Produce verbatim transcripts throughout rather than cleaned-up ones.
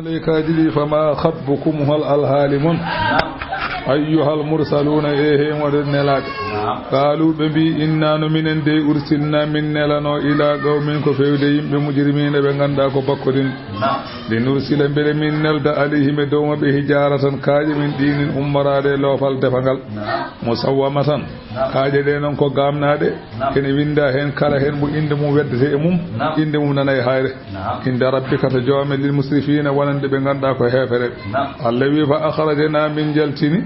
Malaykaaji ɗi, fama khatbukum, hol alhaali mon? Ayyuhal mursaluuna, e he moɗon nelaaɓe? Qaalu, ɓe mbi, inna, no minen dey, ursilna, min nelano ila qawmin, ko fewde yimɓe, mujrimiina, ɓe ngannduɗaa ko bakkodin. Linursila, mbele min nelda, alayhim, e dow maɓɓe, hijaaratan, kaaƴe min ɗinin ummoraade e loofal defangal. Musawwamatan, kaaƴe ɗe noon ko gaamnaaɗe, ene winnda heen, kala heen mbo innde mum weddete e mum, innde mum nana e hayre. Inda rabbika, to joome, lil musrifiina, wonande ɓe ngannduɗaa ko heefereɓe. Allah wi, fa akhrajna, min njaltini,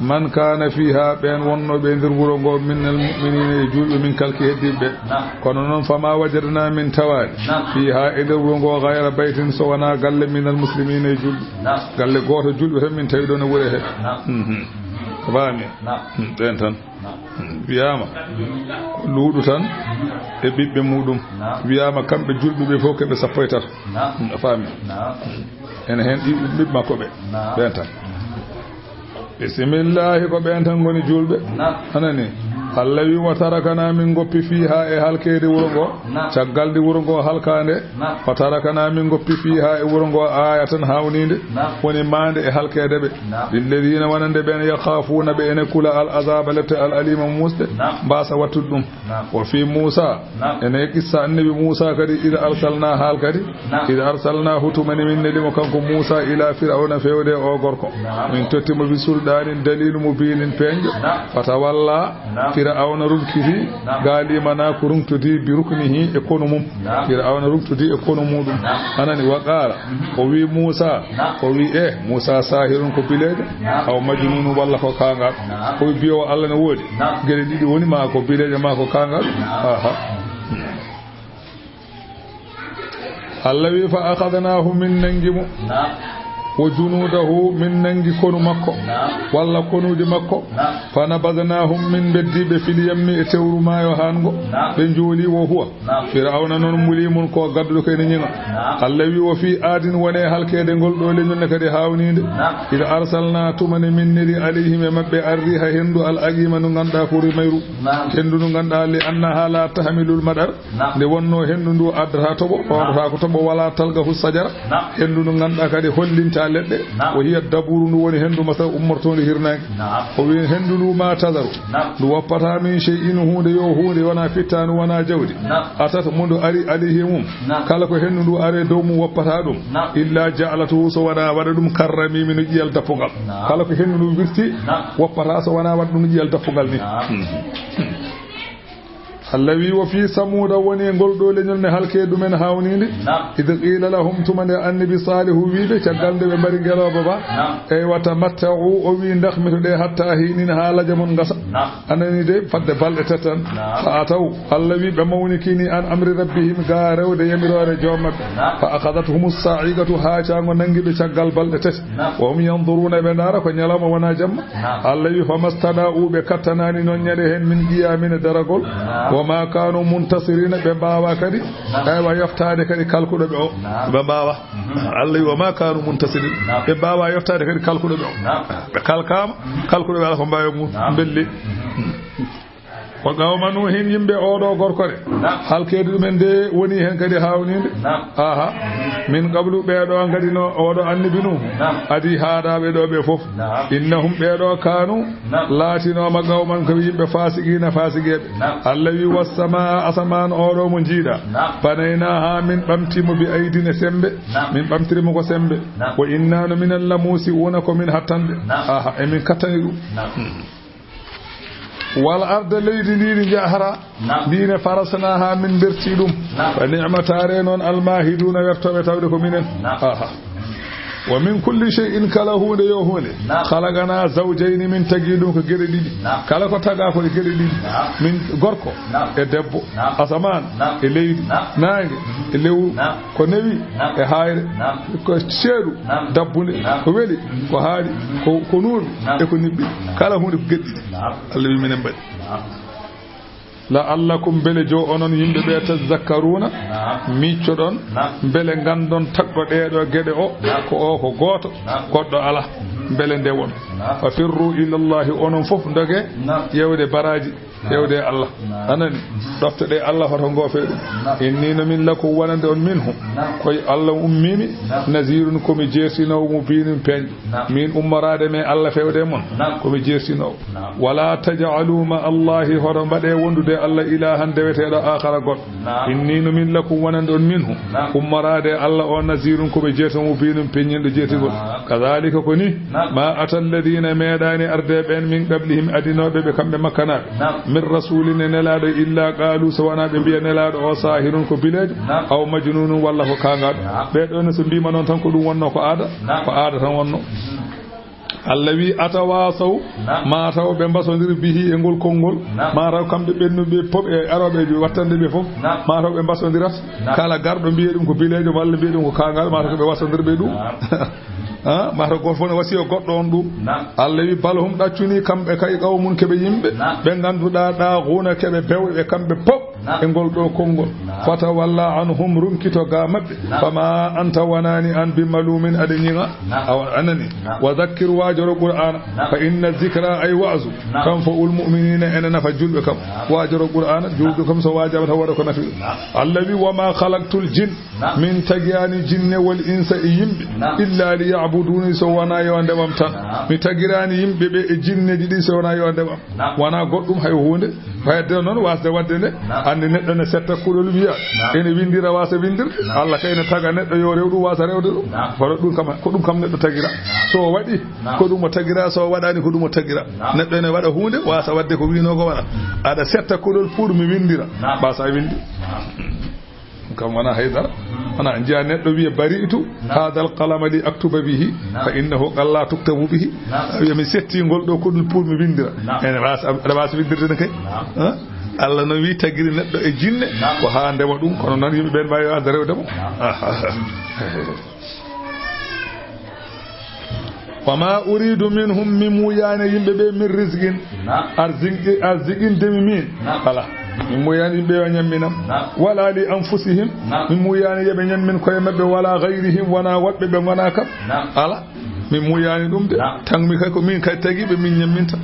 man kaana fiiha, ɓeen wonnooɓe e nder wuro ngo, minal mu'miniina, e juulɓe, min kalki heddiiɓe. Kono noon, fama wajadna, min tawaani, fiiha, e nder wuro ngo, gayra baytin, so wonaa galle, minal muslimiina, e juulɓe. Galle gooto juulɓe tan min tawi ɗoon e wuro he. Mhm. Faami? Hmm, ɓeen tan. Hmm, wiyaama ko Luuɗu tan e ɓiɓɓe muɗum. Wiyaama kamɓe juulɓe ɓe fof ko ɓe sappo e tato. Hmm, a faami? Ene heen ɗi ɓiɓɓe makko ɓe. Ɓeen tan. Bisimillahi, ko ɓeen tan ngoni juulɓe. Anani? Allah wi, wa tarakana, min ngoppi, fiiha, e halkeede wuro ngo. Caggal nde wuro ngo halkaande. Fa tarakana, min ngoppi, fiiha, e wuro ngo, aayatan, haawninde. Woni maande e halkeede ɓe. Lilladiina, wonande ɓeen, yakhaafuuna, ɓe ene kula, al azaaba, lette, al aliima, muusɗe, mbaasa wattude ɗum. Wa fii Muusa, ene qissa annabi Muusa kadi, ida arsalna, haal kadi, ida arsalnahu, tuma nde min neli mo kanko Muusa, ila Firawna, fewde o gorko. Min totti mo bi sulɗaanin, daliilu mubiinin, peeñɗo. Fatawalla, Firawna ruŋkiti, gaalima na ko ruŋtodi, bi ruknihi, e konu mum. Firawna ruŋtodi e konu muɗum. Anani, wa qaala, o wi Muusa, o wi, e Muusa, saahirun, ko bileejo, aw majnuun, walla ko kaangal. O wi, biyowo Allah ne woodi? Geɗe ɗiɗi woni, ma ko bileejo, ma ko kaangal. Aha. Allah wi, fa akhadnahu, min nanngi mo. Wa junuudahu, min nanngi konu makko, walla konuuji makko. Fa nabadnahum, min mbeddi ɓe, fil yammi, e tewru maayo haango. Ɓe njooli, wa huwa, Firawna noon, muliimun, ko gadduɗo ko ene ñiŋa. Allah wi, wa fii aadin, wone halkeede ngol ɗo leñol ne kadi haawniinde. Ida arsalna, tuma nde min neli, alayhim, e maɓɓe, arriiha, henndu, al aqiima, ndu ngannduɗaa ko mayru. Henndu ndu ngannduɗaa, li annaha la tahmilul madar. Nde wonno henndu ndu addata toɓo, ɗowata ko toɓo, wala talqahu sajara. Henndu ndu ngannduɗaa kadi hollinta leɗɗe. Wa hiya daburu, ndu woni henndu masa ummortoondu hirnaange. O wi henndu ndu ma tazaru. Ndu woppata min shay'in, huunde yo huunde, wona fittaandu, wona jawdi. Atat, mo ndu ari alayhi mum. Kala ko henndu ndu ari dow mum woppata ɗum. Illa ja'alatu, so wona waɗa ɗum karramimi, no ƴiyal dappugal. Kala ko henndu ndu wirti, woppata so wona waɗa ɗum no ƴiyal dappugal ni. Allah wi, wa fii Samuuda, woni e ngol ɗo leñol ne halke ɗumen haawninde. Id qiila lahum, tuma nde annabi Saalihu wi ɓe, caggal nde ɓe mbari ngelooba ba. Eywa, tamatta'u, o wi, ndax mi to ɗe hatta hiinin, haa laja mon ngasa. Anani de, fadde balɗe tati tan. Fa ataw, Allah wi, ɓe mawnikini an amri rabbihim, ga rewde yamiroore joom maɓɓe. Fa akhadathum as-sa'iqatu, haa caango nangi ɓe caggal balɗe tati. Wa hum yanzuruna, ɓe ndaara ko ñalawma wona jamma. Allah wi, famastana'u, ɓe kattanaani noon ñande heen min qiyamin e daragol. Wa ma kanu muntasirina, ɓe mbaawa kadi, aywa, yoftaade kadi kalkuɗo ɓe o. Ɓe mbaawa. Allah wi, wa ma kanu muntasirina, ɓe mbaawa yoftaade kadi kalkuɗo ɓe o. Ɓe kalkaama, kalkuɗo ɓe ala ko mbaawi mum, mbelli. Wa qawma Nuuhin, yimɓe oɗo gorko de. Halkeede ɗumen de woni heen kadi haawninde. Aha. Min qablu, ɓeeɗo ngadino oɗo annabi Nuuhu. Adi haadaaɓe ɗo ɓe fof. Innahum, ɓeeɗo kanu, laatinooma qawman, ko yimɓe fasiqiina, fasiqeeɓe. Allah wi, wassamaa, asamaan oɗo mo njiiɗa. Banaynaha, min ɓamti mo bi aydin, e sembe. Min ɓamtiri mo ko sembe. Wa inna, no minen, lamuusi'uuna, ko min hattanɓe. Aha, emin kattani ɗum. Wal arda, leydi ndi ndi njahara, ndi ne farasnaha, min berti ɗum. Fa ni'ma, taare noon, almahiduna, wertoɓe tawde ko minen. Aha. Wa min kulli shay'in, kala huunde yo huunde. Khalaqna zawjayni, min tagi ɗum ko geɗe ɗiɗi. Kala ko taga ko e geɗe ɗiɗi. Min gorko e debbo, asamaan e leydi, naange e lewru. Ko newi e haayre, ko ceeɗu, dabbunde, ko weli, ko haaɗi, ko, ko nuurɓe, e ko niɓɓi. Kala huunde ko geɗe ɗiɗi. Allah wi minen mbaɗi. La'allakum, mbele jo onon yimɓe ɓe, tazakkaruna, miiccoɗon, mbele nganndon tagɗo ɗeeɗo geɗe o, ko o ko gooto, goɗɗo ala, mbele ndewon. Fa firru ilallahi, onon fof ndoge ƴeewde baraaji. Fewde e Allah. Anani. Ɗofte ɗe Allah hoto ngoofe ɗum. Inni no min lakum wonande on minhu. Koye Allah ummimi. Nazirun ko mi jeertinoowo mo biinum peeñ. Min ummoraade me Allah fewde e mon. Ko mi jeertinoowo. Wala taj'alu ma Allahi, hoto mbaɗe wondude Allah ilahan deweteeɗo akhara goɗɗo. Inni no min lakum wonande on minhu. Ummoraade Allah o nazirun ko ɓe jeertinoowo mo biinum peññinɗo jeertigol. Kadhalika ko ni. Ma ata alladhina meeɗaani arde ɓen min qablihim adinooɓe ɓe kamɓe makkanaaɓe. Min rasulin e nelaaɗo illa qalu so wonaa ɓe mbiya nelaaɗo o sahirun ko bileejo. Aw majnunun walla ko kaangaaɗo. Ɓe ɗo ne so mbiima noon tan ko ɗum wonno ko aada. Ko aada tan wonno. Allah wi atawasaw. Ma taw ɓe mbasondir bihi e ngol konngol. Ma taw kamɓe ɓennuɓe pop e arooɓe wattande ɓe fof. Ma taw ɓe mbasondirat. Kala garɗo mbiye ɗum ko bileejo walla mbiye ɗum ko kaangal ma taw ko ɓe wasondirɓe ɗum. Ha? Ma taw goto fof ne wasiyo goɗɗo on ɗum. Allah wi bal hum ɗaccuni kamɓe kay qawmun keɓe yimɓe. Ɓe ngannduɗaa ɗaaxuuna keɓe bewɓe kamɓe pop. E ngol ɗo konngol. Fatawalla anhum, runkito ga maɓɓe. Fama anta wonani an bi malumin aɗa ñiŋa. Awa anani. Wa dhakkir, waajoro Qur'aana. Fa inna dhikra, ay wa'zu. Kan fo ul mu'minina ene nafa julɓe kam. Waajoro Qur'aana, julɓe kam so waajama tan waɗa ko nafi ɗum. Allah wi wama khalaqtul jin. Min tagiyani jinne wal insa e yimɓe. Illa li ya'buduni, so wona yo ndewam tan. Mi tagirani yimɓe ɓe e jinneji ɗi so wona yo ndewam. Wona goɗɗum hay huunde. Fayde noon wasde wadde nde. Anndi neɗɗo ne setta kuɗol wiya. Ene windira wasa windirde. Allah kay ne taga neɗɗo yo rew ɗum wasa rewde ɗum. Kono ɗum kam, ko ɗum kam neɗɗo tagira. So waɗi, ko ɗum o tagira, so waɗani ko ɗum o tagira. Neɗɗo ene waɗa huunde, wasa wadde ko wino ko waɗa. Aɗa setta kuɗol pour mi windira. Basa windi. Kam wona haydara. Wona njiya neɗɗo wiya bari'tu hadal qalama li aktuba bihi fa innahu qalla tuktabu bihi. Wiya mi setti ngol ɗo kuɗol pour mi windira. Ene wasa, aɗa wasa windirde ne kay. Ha? Allah no wi tagiri neɗɗo e jinne ko ha ndema ɗum, kono noon yimɓe ɓen mbawi wasde rewde mo. Wa ma uridu minhum, mi muuyani yimɓe ɓe min rizqin. Arziqi, arziqindemi min. Ala. Mi muuyani yimɓe yo ñamminam. Wala li anfusihim. Mi muuyani yoɓe ñammin koye maɓɓe, wala gayrihim, wona woɓɓe ɓe gona kam. Ala. Mi muuyani ɗum de. Tan mi kay ko min kay tagiɓe min ñamminta.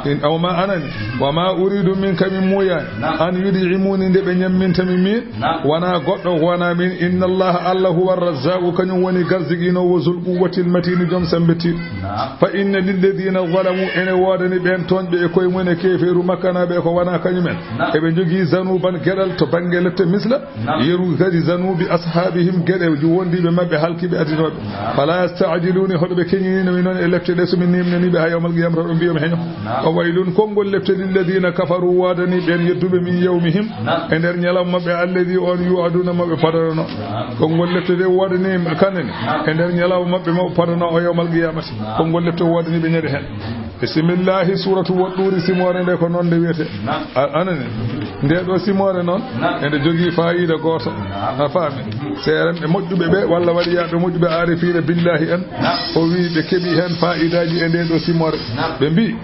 In aw ma anani. Wa ma uridu min ka min muuyani. An yud'imuni nde ɓe ñamminta mi min. Wona goɗɗo, wona min. Inna Allaha, Allah huwa arrazzaqu, kañum woni garziqinoowo, zul quwwatil matini, joom sembe tiiɗ. Fa inna lilladina zalamu, ene woodani ɓen tooñɓe e koye mum e keefeeru makkanaaɓe ko wona kañumen. Eɓe njogii zanuban geɗal to bannge lette misla, yeru kadi zanubi ashabihim, geɗe wondiiɓe maɓɓe halkiiɓe adinooɓe. Fala yasta'jiluni, hoɗo ɓe keñinino mi noon e lepte ɗe, so mi nimnani ɓe ha yawmal qiyamata, ɗo mbiyo mi heño. Wa waylun, konngol lepte, lilladina kafaru, woodani ɓen yedduɓe min yawmihim, e nder ñalawma maɓɓe, alladi on yu'aduna, maɓe padanano. Konngol lepte de woodani kanene, e nder ñalawma maɓɓe maɓe padano o yawmal qiyamati. Konngol lepte woodani ɓe ñande hen. Bismillahi, suratu Waɗɗuuri, simoore nde ko noon nde wiyete. A-, anani, nde ɗo simoore noon, ende jogii faayiida gooto. A faami? Seerenɓe moƴƴuɓe ɓe, walla waliyaaɓe moƴƴuɓe, aarifiina billahi en, o wii ɓe keɓi heen faayiidaaji e nde ɗo simoore. Ɓe mbii,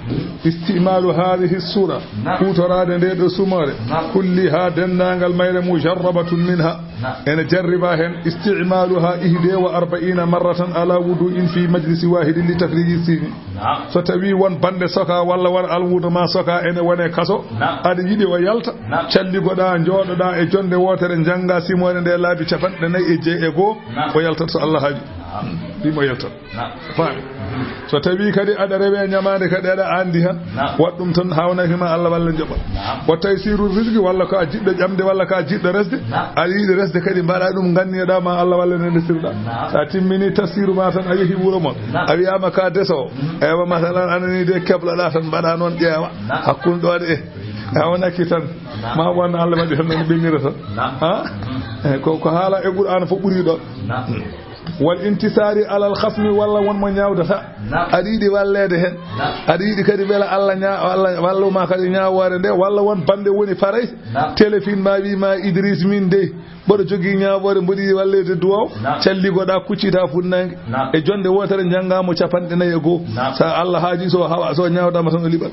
istimaalu haadihi suura, huutoraade nde ɗo simoore, kulliha, denndaangal mayre, mujarrabatun minha, ene jarriba heen, istimaaluha ihde wa arba'iina marratan ala wudu'in fi majlisi waahidin li takhriji sini. So tawi won bande soka walla won alwuudo ma soka ene wone kaso, aɗa yiɗi o yalta, calligoɗa, jooɗoɗa e jonde wootere, njannga simoore nde laabi capanɗe nayi e jee-, e goo, o yaltat so Allah haaji. Ɗum o yaltat. Faami? So tawi kadi aɗa rewe ñamaande kadi aɗa anndi han, waɗ ɗum tan hawnaki ma Allah walla njoɓa. Wa taysiru rizqi, walla ko a jiɗɗo ƴamde, walla ko a jiɗɗo resde, aɗa yiɗi resde kadi mbaɗa ɗum, nganniyoɗa ma Allah walla nde ndesirɗa. Sa timmini tafsiru ma tan, a yehi wuro mon, a wiyama ka deso, eywa, masalan, anani de kebloɗa tan, mbaɗa noon, ƴeewa hakkunde ɗo de, e a wonaki tan, ma won Allah waɗi tan, nani ɓennira tan. Ha? Eh, ko, ko haala e Qur'an fof ɓuri ɗo. Wal intisari alal khasmi, walla won mo ñaawdata. Aɗa yiɗi walleede heen. Aɗa yiɗi kadi mbela Allah ña-, Allah walluma kadi ñaawoore nde, walla won bande woni Farayse, téléphone ma wi ma Idriss, min dey mboɗo jogii ñaawoore, mboɗo yiɗi walleede duwaw, calligoɗa, kuccita funnaange. E jonde wootere njannga mo capanɗe nayi e goo. Sa Allah haaji, so hawa, so ñaawdama tan o liɓat.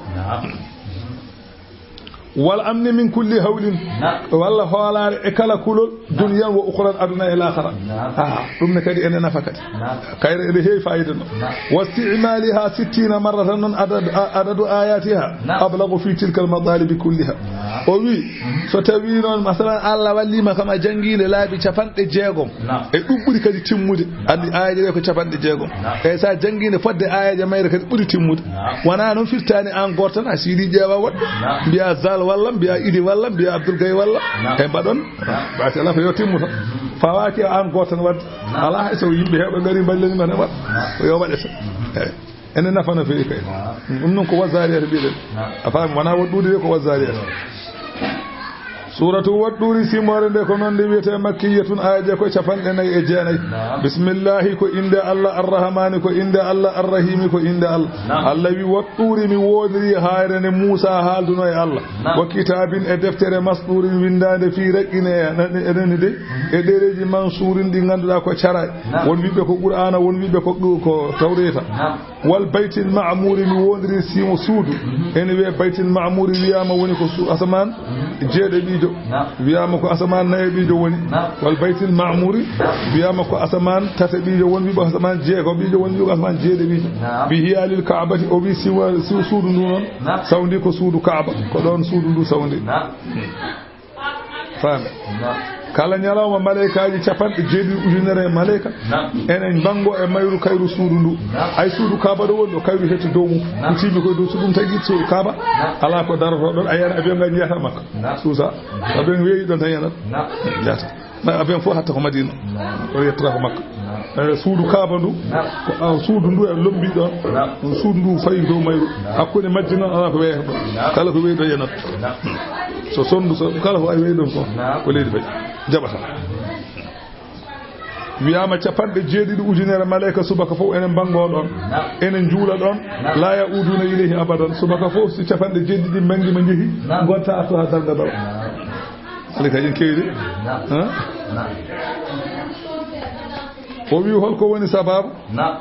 Wal amni min kulli hawlin. Naam. Walla hoolaare e kala kulol, naam, dunyan wa ukhran, aduna e laakhara. Naam. Ah, ɗum ne kadi ene nafa kadi. Naam. Kayre ene heewi fayida no. Naam. Wa isti'maliha sittina marratan noon adad-, a-, adadu ayatiha, naam, ablagu fi tilka al matalibi kulliha. Naam. O wi, mhm, so tawi noon, masalan, Allah wallima kam a janngiinde laabi capanɗe jeegom. Naam. E ɗum ɓuri kadi timmude. Anndi aayeeje ɗe ko capanɗe jeegom. Naam. E so a janngiinde fodde aayeeje mayre kadi ɓuri timmude. Naam. Wonaa noon firtaani aan gooto tan, a siidi ƴeewa woɗɓe. Naam. Mbiya Zal walla, mbiya Idi walla, mbiya Abdoul Gaye walla. Naam. E mbaɗon. Naam. Ɓaate alaa ko yo timmu tan. Fawaaki aan gooto tan waɗde. Naam. Alaa hay so yimɓe heewɓe ngari mballani ma tan waɗ. Naam. Ko yo waɗe tan. Mhm. Eyi. Ene nafa no feewi kay. Naam. Ɗum noon ko Wazzariyat mbiɗen. Naam. A faami, wonaa Waɗɗuuri de, ko Wazzariyat. Naam. Suuratu Waɗɗuuri, simoore nde ko noon nde wiyetee, makkiyatun, aayeeje ko capanɗe nayi e jeenayi. Naam. Bismillahi, ko innde Allah, Arrahmaani, ko innde Allah, Arrahiimi, ko innde Allah. Naam. Allah wi, "Waɗɗuuri, mi woondirii haayre nde Muusaa haalduno e Allah. Naam. Wa kitaabin, e deftere, masɗuurin, winndaande fii raqqine e, e, e nani de, e ɗereeji mansuurin ɗi ngannduɗaa ko caraay." Naam. Won wiɓe ko Qur'aana, won wiɓe ko, ko Tawreeta. Naam. Wal baytil ma'muuri, mi woondirii simo suudu. Mhm. Ene wiyee baytil ma'muuri wiyaama woni ko su-, asamaan, mhm, jeeɗiɗiijo. Naam. Wiyaama ko asamaan nayaɓiijo woni. Naam. Wal baytil ma'muuri, naam, wiyaama ko asamaan tataɓiijo woni, wiɓe ko asamaan jeegoɓiijo woni, wiɓe ko asamaan jeeɗiɗiijo. Naam. Bi hiyaalil Ka'bati, o wi siwa-, siw-, suudu ndu noon, naam, sawndi ko suudu Ka'ba, ko ɗoon suudu ndu sawndi. Naam. Faami? Naam. Kala ñalawma, maleykaaji capanɗe jeeɗiɗi ujunere maleyka, naam, ene mbanngo e mayru kayru suudu ndu. Naam. Ay suudu Kaaba ɗo woni ɗo, kayru hetti dow mum. Naam. Kutiimi koye dow, so ɗum tagi suudu Kaaba, naam, alaa ko darotoo ɗon, a yiyana avion ngal njiyata Makka. Naam. Suusa. Avion weeyi ɗon tan yanat. Naam. Njiyata. Ma avion fof hatta ko Madina. Naam. Ɗo yettata ko Makka. Naam. Eh, suudu Kaaba ndu, naam, ko, ah, suudu ndu e lombi ɗon. Naam. Ɗum suudu ndu fayi dow mayru. Naam. Hakkunde majji noon alaa ko weeyata ɗon. Naam. Kala ko weeyi ɗon yanat. Naam. So sonndu, so kala ko wayi weeyi ɗon fof, naam, ko leydi fayi. Jaɓata. Wiyaama capanɗe jeeɗiɗi ujunere maleyka subaka fof ene mbanngo ɗon. Naam. Ene njuula ɗon. Naam. La ya'uduna ilayhi abadan. Subaka fof si capanɗe jeeɗiɗi manngi ma njehi, naam, ngonta artu haa darnga daro. Naam. Maleyka ene keewi de. Naam. Haa? Naam. O wi, holko woni sababu? Naam.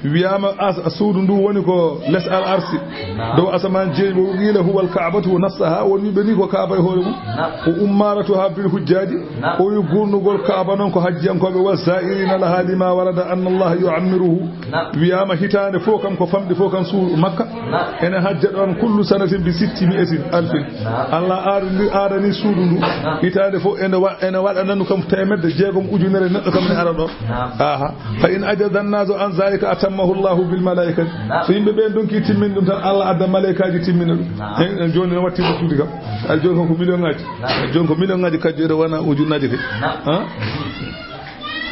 Wiyaama as-, suudu ndu woni ko les al arsi. Naam. Dow asamaan jeeɗiɗi, wa qiila huwa al Ka'batu nafsaha, won wiɓe ni ko Kaaba e hoore mum. Naam. Wa ummaratuha bil hujjaji. Naam. O wi gurnugol Kaaba noon ko hajjiyankooɓe, wa za'irina laha lima warada anna Allah yu'ammiruhu. Naam. Wiyaama hitaande fof kam ko famɗi fof kam suudu Makka. Naam. Ene hajja ɗoon kullu sanatin bi sitti mi'atin alfin. Naam. Allah aadani, aadani suudu ndu. Naam. Hitaande fof ene wa-, ene waɗa nanu kam teemedde jeegom ujunere neɗɗo kam ne ara ɗo. Naam. Aha. Fa in ajaza annaasu an zalika atammahu Allahu bil malaikati. Naam. So yimɓe ɓe ndonki timminde ɗum tan, Allah adda malaykaaji timmina ɗum. Naam. En, en jooni no watti ɗo suudu kam. Ay jooni kam ko million ngaji. Naam. Ay jooni ko million ngaji kadi jooni wona ujunnaaji kadi. Naam. Ha?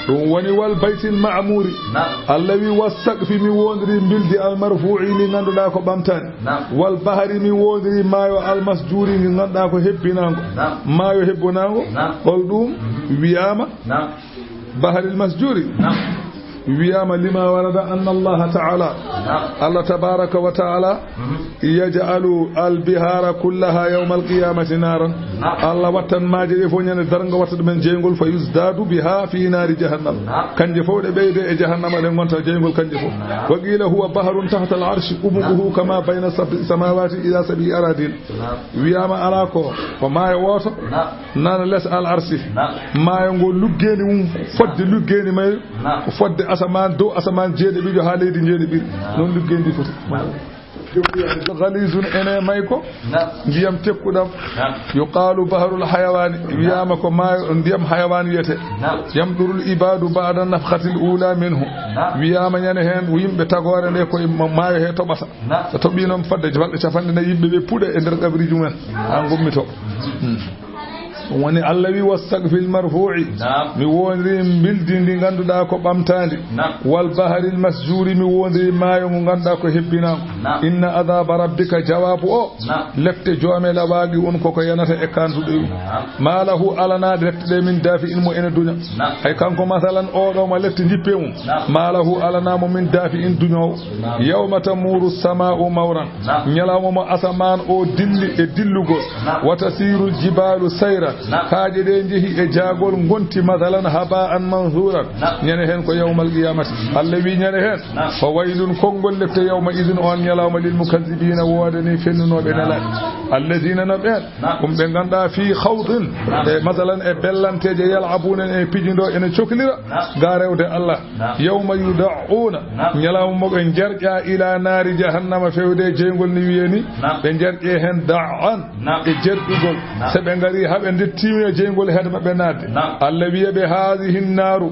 Ɗum woni wal baytil ma'muri. Naam. Allah wi was saqfi, mi woondirii mbildi al marfu'i ndi ngannduɗaa ko ɓamtaani. Naam. Wal bahri, mi woondirii maayo al masjuri ndi ngannduɗaa ko hebbinaango. Naam. Maayo hebbinaango. Naam. Hol ɗum? Mhm. Wiyaama. Naam. Bahril masjuri. Naam. Wiyaama lima warada anna Allah ta'ala. Naam. Allah tabaraka wa ta'ala. Mhm. Yaj'alu al bihara kullaha yawmal qiyamati naran. Naam. Allah wattan maaje ɗe fof ñande darnga, watta ɗumen jeyngol, fa yuzdadu biha fi nari jahannam. Naam. Kanje fof ɗe ɓeyde e jahannama, ɗe ngonta jeyngol kanje fof. Naam. Wa qila huwa bahrun tahta al arshi, umuquhu kama bayna sab'i samawati ila sab'i aradin. Naam. Wiyaama alaa ko, ko maayo wooto. Naam. Nana les al arsi. Naam. Maayo ngo luggeendi mum, fodde luggeendi mayru. Naam. Ko fodde asamaan, dow asamaan jeeɗiɗiijo haa leydi njeeɗiɗiiri. Naam. Noon luggeendi foti. Naam. Ghalizun ene may ko. Naam. Ndiyam tekkuɗam. Naam. Yuqalu bahrul hayawani. Naam. Wiyaama ko maayo, ndiyam hayawaan wiyetee. Naam. Yamdurul ibadu ba'da nafkhatil ula minhu. Naam. Wiyaama ñande heen yimɓe tagoore nde koye ma-, maayo he toɓata. Naam. So toɓii noon fodde balɗe capanɗe nayi, yimɓe ɓe puɗa e nder qabriiji mumen. Naam. Haa ngummitoo. Hmm. Ɗum woni Allah wi, "Wassaqfil marfu'i." Naam. Mi woondirii mbildi ndi ngannduɗaa ko ɓamtaandi. Naam. "Wal baharil masjuri," mi woondirii maayo ngo ngannduɗaa ko hebbinaango. Naam. "Inna adhaba rabbika," jawaabu o, naam, lette joomela waagi on koko yanata e kanduɗe ɗum. Naam. "Ma lahu," alanaa lette ɗe min dafi'in mo ene duña. Naam. Hay kanko masalan oɗo mo lette jippe mum. Naam. "Ma lahu," alanaa mo min dafi'in duñoowo. Naam. "Yawma tamuru sama'u mawran." Naam. Ñalawma mo asamaan o dilli e dillugol. Naam. "Wa tasirul jibalu sayra." Naam. Kaaƴe ɗe njehi e jaagol ngonti masalan haba'an mansuran. Naam. Ñande heen ko yawmal qiyamati. Allah wi ñande heen. Naam. "Fa waylun," konngol lette, "yawma idin," on ñalawma, "lil mukazzibina," woodani fennunooɓe nelaaɓe. Naam. Alladina no ɓeen, ɗum ɓe ngannduɗaa fii hawdin, e masalan e bellanteeje, yal'abuuna, ene pijindoo, ene coklira, ga rewde Allah. Yawma yuda'uuna, ñalawma mo ɓe njerƴa, ila naari jahannama, fewde e jeyngol ni wiyee ni, ɓe njerƴe heen da'an, e jerƴugol. So ɓe ngari haa ɓe ndettiima jeyngol heede maɓɓe naatde. Allah wiya ɓe, haadihi naaru,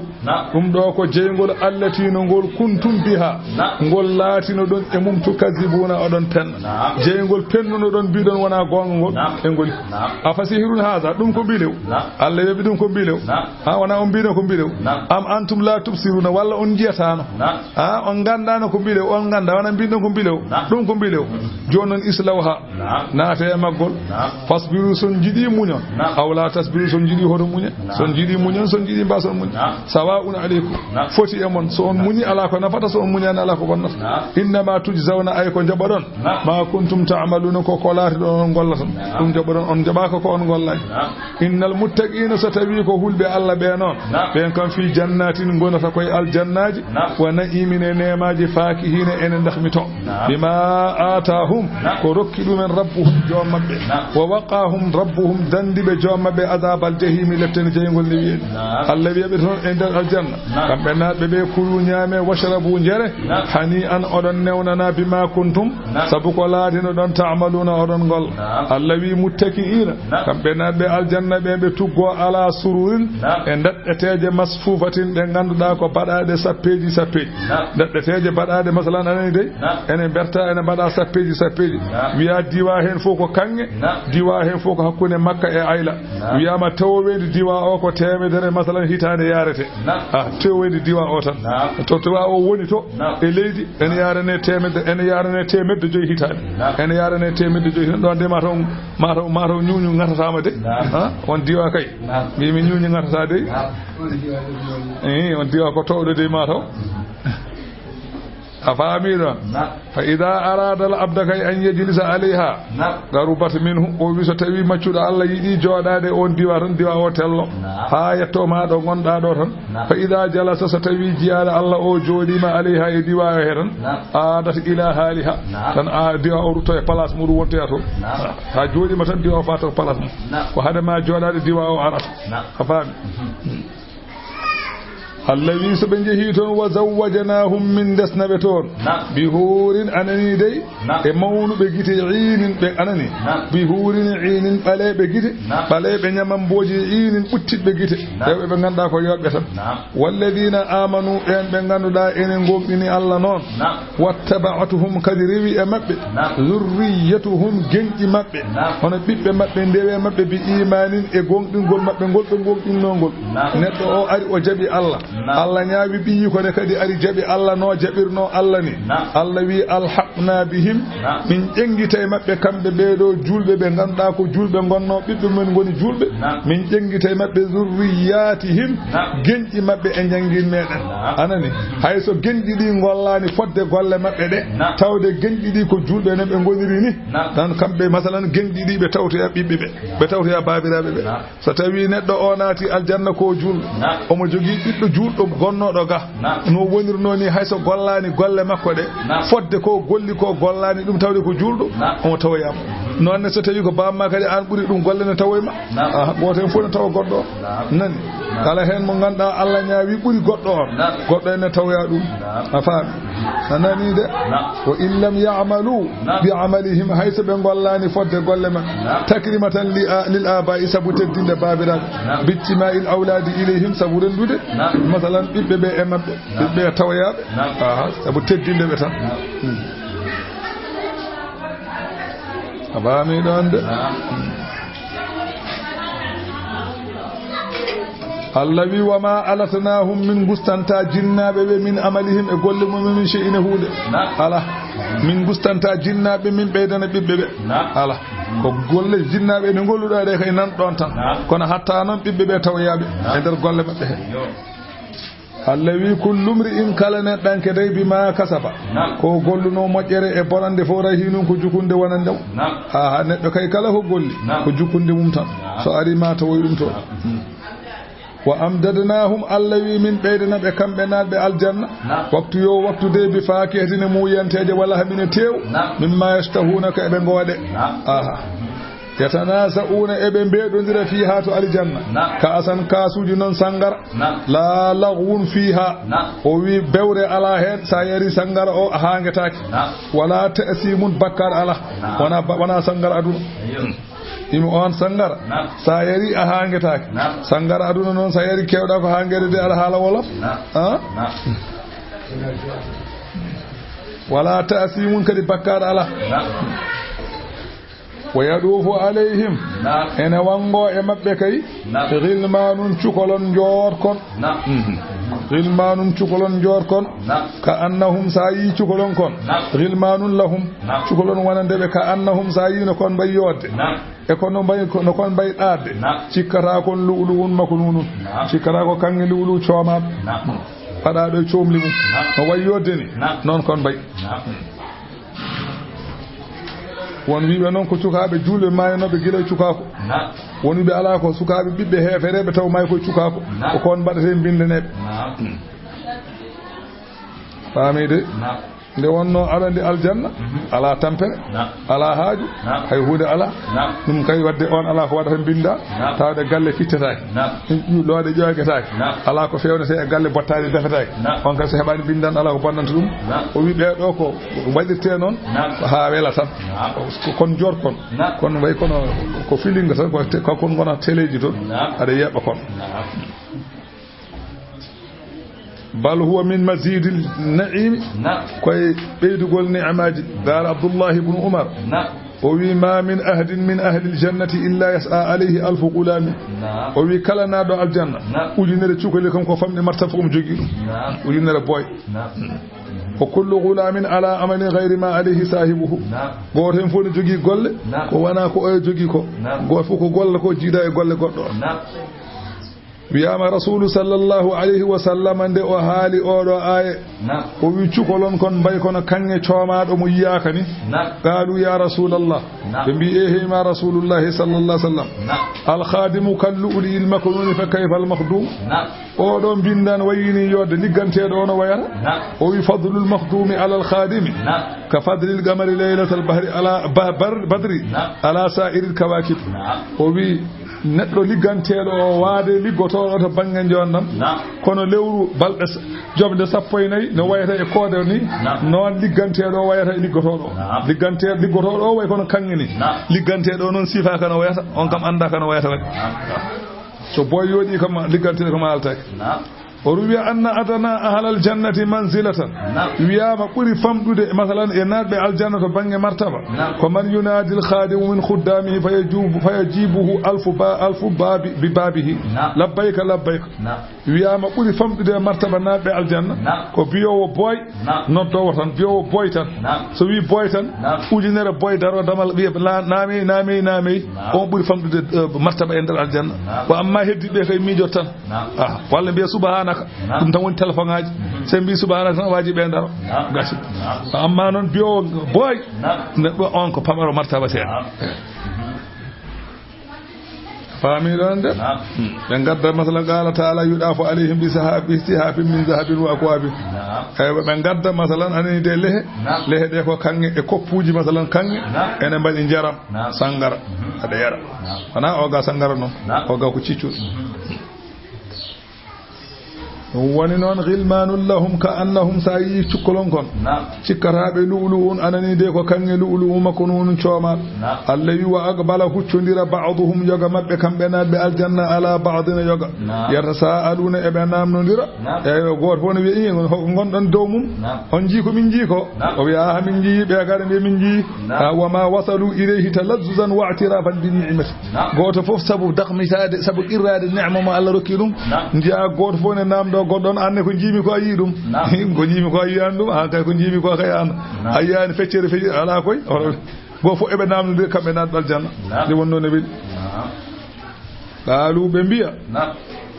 ɗum ɗo ko jeyngol allati no ngol kuntum biha, ngol laatino ɗon e mum tukazzibuuna, oɗon penna. Jeyngol pennuno ɗon, mbiɗon wona goonga ngol, e ngol. Afa sihirun haada, ɗum ko mbilew? Allah wiya ɓe ɗum ko mbilew. Ha, wona on mbiɗon ko mbilew? Am antum la tubsiruna, walla on njiyataano? Ha, on nganndaano ko mbilew, on ngannda, wona mbiɗon ko mbilew? Ɗum ko mbilew. Jooni noon islawha, naate e maggol. Fasbiru, so on njiɗi muñon. Aw la tasbiru, so on njiɗi hoto muñe. So on njiɗi muñon, so on njiɗi mbaason muñe. Sawa'un aleykum. Foti e mon. So on muñi, alaa ko nafata, so on muñaani, alaa ko bonnata. Innama tujzawna, ay ko njaɓoɗon. Ma kuntum ta'maluna, ko ko laatiɗon on gollata. Ɗum njaɓoɗon, on njaɓaaka ko on gollaani. Innal muttaqina, so tawi ko hulɓe Allah ɓe noon, ɓen kam fi jannatin, ngonata koye aljannaaji, wa na'imin, e neemaaji, faakihina, ene dahmito. Bima aatahum, ko rokki ɗumen rabbuhum, joom maɓɓe. Wa waqahum rabbuhum, dandi ɓe joom maɓɓe, adabal jahimi, leptene jeyngol nde wiyen. Allah wiya ɓe toon e nder aljanna, kamɓe naatɓe ɓe, kulu, ñaame, washrabu, njere, hani an, oɗon newnana, bima kuntum, sabu ko laatino ɗon, ta'maluna, oɗon ngol. Allah wi muttaki'ina, kamɓe naatɓe aljanna ɓe, ɓe tuggo ala sururin, e ndaɗɗeteeje, masfufatin, ɗe ngannduɗaa ko baɗaaɗe sappeeji sappeeji. Ndaɗɗeteeje baɗaaɗe, masalan, anani dey, ene mberta, ene mbaɗa sappeeji sappeeji. Wiya diwa heen fof ko kaŋŋe, diwa heen fof ko hakkunde Makka e Ayla. Wiyama toweendi diwa o ko teemedere, masalan, hitaande yarete. Ah, toweendi diwa o tan. To diwa o woni to, e leydi, ene yarane teemedde, ene yarane teemedde joyi hitaande. Ene yarane teemedde joyi hitaande. Ɗon de mataw, mataw, mataw ñuñu ŋatatama de. Ha? On diwa kay. Mbimi ñuñu ŋatata de. Eh, on diwa ko towɗo de mataw. A faami ɗon? Fa ida arada al abda kay an yajlisa alayha, garubat minhu. O wi so tawi maccuɗo Allah yiɗi jooɗaade on diwa tan, diwa o tello. Haa yetto ma ɗo ngonɗa ɗo tan. Fa ida jalasa, so tawi jiyaaɗo Allah o jooɗima alayha, e diwa o he tan. Aadat ila haaliha. Tan a diwa o rutto e place muɗum wontoya to. Sa jooɗima tan diwa o fata place mum. Ko hade ma jooɗaade diwa o arata. A faami? Allah wi so ɓe njehi toon, wa zawwajanahum, min ndesna ɓe toon. Bi huurin, anani dey, e mawnuɓe gite, iinin, ɓe anani. Bi huurin iinin, ɓaleeɓe gite, ɓaleeɓe ñamambooji, iinin, ɓuttitɓe gite. Rewɓe ɓe ngannduɗaa ko yooɓe tan. Walladina amanu, ɓeen ɓe ngannduɗaa ene ngomɗini Allah noon. Wattaba'atuhum, kadi rewi e maɓɓe. Zurriyatuhum, genƴi maɓɓe. Hono ɓiɓɓe maɓɓe, ndewe maɓɓe, bi imanin, e gomɗingol maɓɓe ngol ɓe gomɗinno ngol. Neɗɗo o ari o jaɓi Allah. Allah ñaawi ɓiyi ko ne kadi ari jaɓi Allah no jaɓirno Allah ni. Allah wi alhaqna bihim, min ƴenngita e maɓɓe kamɓe ɓee ɗo juulɓe ɓe ngannduɗaa ko juulɓe ngonno, ɓiɓɓe mumen ngoni juulɓe. Min ƴenngita e maɓɓe zurriyatihim, genƴi maɓɓe e njanngin meɗen. Anani, hay so genƴi ɗi ngollaani fodde golle maɓɓe ɗe, tawde genƴi ɗi ko juulɓe no ɓe ngoniri ni. Tan kamɓe, masalan, genƴi ɗi ɓe tawtoya ɓiɓɓe ɓe, ɓe tawtoya baabiraaɓe ɓe. So tawi neɗɗo o naati aljanna ko juulɗo, omo jogii ɓiɗɗo juulɗo gonnooɗo ga, no wonirno ni, hay so gollaani golle makko ɗe, fodde ko golli ko gollaani ɗum tawde ko juulɗo, omo tawoyama. Noon ne so tawi ko bamma kadi an ɓuri ɗum golle ne tawoyma. Aha, gooto heen fof ne tawa goɗɗo o. Nani? Kala heen mo ngannduɗaa Allah ñaawi ɓuri goɗɗo on, goɗɗo en ne tawoya ɗum. A faami? A nani de? Wa in lam ya'malu bi amalihim, hay so ɓe ngollaani fodde golle maɓɓe. Takrimatan li a-, lil aba'i, sabu teddinde baabiraaɓe. Bijtima'il awladi ilayhim, sabu renndude, masalan, ɓiɓɓe ɓe e maɓɓe. Ɓiɓɓe tawoyaaɓe. Aha, sabu teddinde ɓe tan. Hmm. A faami ɗon de? Allah wi, wa ma alatnahum, min gustanta jinnaaɓe ɓe, min amalihim, e golle mum, min shay'in, e huunde. Ala. Min gustanta jinnaaɓe, min ɓeydana ɓiɓɓe ɓe. Ala. Ko golle jinnaaɓe ɗe ngolluɗaa ɗe kay nan ɗon tan. Kono hatta noon ɓiɓɓe ɓe tawoyaaɓe e nder golle maɓɓe he. Allah wi, kullu mri'in, kala neɗɗanke dey, bima kasaba, ko golluno moƴƴere e bonande fof, rahinun, ko jukunde wonande mo. Ha, ha, neɗɗo kay kala ko golli, ko jukunde mum tan. So ari ma tawoy ɗum toon. Wa amdadnahum, Allah wi, min ɓeydana ɓe kamɓe naatɓe aljanna. Waktu yo waktu dey, bi fakihatin, e muuyanteeje, wa lahmin, e teew. Mimma yashtahuna, ko eɓe ngoode. Aha. Yatanaza'una, eɓe mbeɗondira, fiha, to aljanna. Na'am. Ka'asan, kaasuuji noon sanngara. Na'am. La laghwun fiha. Na'am. O wi bewre alaa heen, so a yari sanngara o, a haangetaake. Na'am. Wala ta'simun, bakkaar alaa. Na'am. Wona ba-, wona sanngara aduna. Ayyo. Imi on sanngara. Na'am. So a yari, a haangetaake. Na'am. Sanngara aduna noon, so a yari, keewɗa ko haangeede de, alaa haala wolof. Na'am. Ah? Na'am. Wala ta'simun, kadi bakkaar alaa. Na'am. Wa yadufu alayhim. Na'am. Ene wanngo e maɓɓe kay. Na'am. Ghilmanun, cukalon njoorkon. Na'am. Mhm. Ghilmanun, cukalon njoorkon. Na'am. Ka annahum, so a yii cukalon kon. Na'am. Ghilmanun lahum. Na'am. Cukalon wonande ɓe, ka annahum, so a yii no kon mbayi yoodde. Na'am. E kono mbayi, no kon mbayi ɗaatde. Na'am. Cikkata kon lu'lu'un maknunun. Na'am. Cikkata ko kaŋŋe lu'lu'u coomaaɗo. Na'am. Paɗaaɗo e coomli mum. Na'am. No wayi yoodde ni. Na'am. Noon kon mbayi. Na'am. Won wiiɓe noon ko cukaaɓe juulɓe maayanooɓe gila e cukaaku. Naam. Won wiiɓe alaa, ko sukaaɓe ɓiɓɓe heefereeɓe taw maayi koye cukaaku. Naam. Ko kon mbaɗetee, mbinndanee ɓe. Naam. Faami de? Naam. Nde wonnoo aɗa anndi aljanna, mhm, alaa tampere, naam, alaa haaju, naam, hay huunde alaa. Naam. Ɗum kay waɗde on alaa ko waɗata mbinnda, naam, tawde galle fittetaake. Naam. Looɗe ƴoogetaake. Naam. Alaa ko feewnetee e galle bottaaɗe defetaake. Naam. On kadi so heɓaani mbinndan, alaa ko bonnanta ɗum. Naam. O wi ɓee ɗoo ko waɗirtee noon, naam, ko haa wela tan. Naam. Ko kon njoorkon. Naam. Kono way kono ko filinga tan, ko te-, ko kon ngona teleeji toon. Naam. Aɗa yeeɓa kon. Naam. Bal huwa min mazidil na'imi. Naam. Koye ɓeydugol ni'amaaji. Qaala Abdullahi ibnu Umar. Naam. O wi, "Ma min ahadin min ahlil jannati illa yas'a alayhi alfu ghulamin." Naam. O wi, "Kala naaɗo aljanna, naam, ujunere cukali kam ko famɗi martaba fof omo jogii ɗum." Naam. Ujunere boy. Naam. "Wa kullu ghulamin ala amalin ghayri ma alayhi sahibuhu." Naam. Gooto heen fof ne jogii golle, naam, ko wonaa ko oyo jogii ko. Naam. Gooto fof ko golle ko jiida e golle goɗɗo on. Naam. Wiyaama Rasuulu sallallahu alayhi wa sallam nde o haali oɗo aaye, naam, o wi, "Cukalon kon mbayi kono kaŋŋe coomaaɗo mo yiyaaka ni." Naam. Qaalu, "Ya Rasuulallah." Naam. Ɓe mbi, "Eehey ma Rasuulullahi sallallahu alayhi wa sallam. Naam. Al khadimu kal lu'lu'il maknuni fa kayfa al makhdum?" Naam. Oɗo mbinndan wayini yodde ligganteeɗo ono wayata. Naam. O wi, "Fadlul makhdumi ala al khadimi, naam, ka fadlil qamari laylatal bahri ala ba-, bar-, badri, naam, ala sa'iril kawakib." Naam. O wi, Neɗɗo ligganteeɗo o waade liggotooɗo to bannge njoonndam. Naam. Kono lewru balɗe s-, joɓde sappo e nayi no wayata e koode ni, naam, noon ligganteeɗo o wayata e liggotooɗo o. Naam. Liggante-, liggotooɗo o way kono kaŋŋe ni. Naam. Ligganteeɗo o noon sifaaka no wayata, on kam anndaaka no wayata waɗi. Naam. So boy yooɗii kam, ligganteeɗo kam haaltaake. Naam. O wiya, "Anna adana ahlal jannati manzilatan." Naam. Wiyaama ɓuri famɗude, masalan, e naatɓe aljanna to bannge martaba. Naam. Ko man yunadil khadimu min khuddamihi fa yajubu, fa yajibuhu alfu ba-, alfu babi, bi babihi. Naam. "Labbayka, labbayka." Naam. Wiyaama ɓuri famɗude e martaba naatɓe aljanna. Naam. Ko biyoowo boy, naam, noddoowo tan, biyoowo boy tan. Naam. So wi boy tan, naam, ujunere boy daro damal wiya la-, naamey, naamey, naamey. Naam. On ɓuri famɗude, eh, martaba e nder aljanna. Naam. Ko amma heddiɓe kay miijoto tan. Naam. Ah, walla mbiya subhanaka. Naam. Ɗum tan woni téléphone aji. Mhm. So mbi subhanaka tan, waaji ɓe ndaro. Naam. Gasi. Naam. Amma noon biyo boy. Naam. Neɗɗo on ko pamaro martaba seeɗa. Naam. Faami ɗon de? Naam. Hmm. Ɓe ngadda, masalan, qala ta'ala, "Yudafu alayhim bi saha-, bi sihafin min zahabin wa akwabin." Naam. Eywa, ɓe ngadda, masalan, anani de lehe. Naam. Lehe ɗe ko kaŋŋe e koppuuji, masalan, kaŋŋe. Naam. Ene mbaɗi njaram. Naam. Sangara. Mhm. Aɗa yara. Naam. Wona o ga sangara noon. Naam. O ga ko ciccuɗo. Mhm. Ɗum woni noon, ghilmanun lahum ka annahum, so a yii cukkolon kon. Naam. Cikkataaɓe lu'lu'un, anani de ko kaŋŋe lu'lu'u maknunun cooma. Naam. Allah wi, "Wa aqbala, huccondira, ba'duhum, yoga maɓɓe, kamɓe naatɓe aljanna, ala ba'din, yoga. Naam. Yatasaaluna, eɓe naamnondira." Naam. Eyyo, gooto fof ne wiya, "Ii, on, hoko ngonɗon dow mum? Naam. On njii ko min njii ko?" Naam. O wiya, "Aha, min njii, ɓe kadi mbiya min njii." Naam. Ah, wa ma wasalu ilayhi talazzuzan wa i'tirafan bi ni'mati. Naam. Gooto fof sabu dakmitaade, sabu qirraade neema mo Allah rokki ɗum. Naam. Njiya gooto fof ne naamndoo goɗɗo on, "Aan ne ko njiimi ko a yii ɗum?" Naam. "Ko njiimi ko a yiyaani ɗum?" "Aan kay ko njiimi ko kay aan." Naam. "A yiyaani feccere feccere?" Alaa koy. Gooto fof eɓe naamnondira kamɓe naatɓe aljanna. Naam. Nde wonnoo ne weli. Naam. Qaalu, ɓe mbiya. Naam.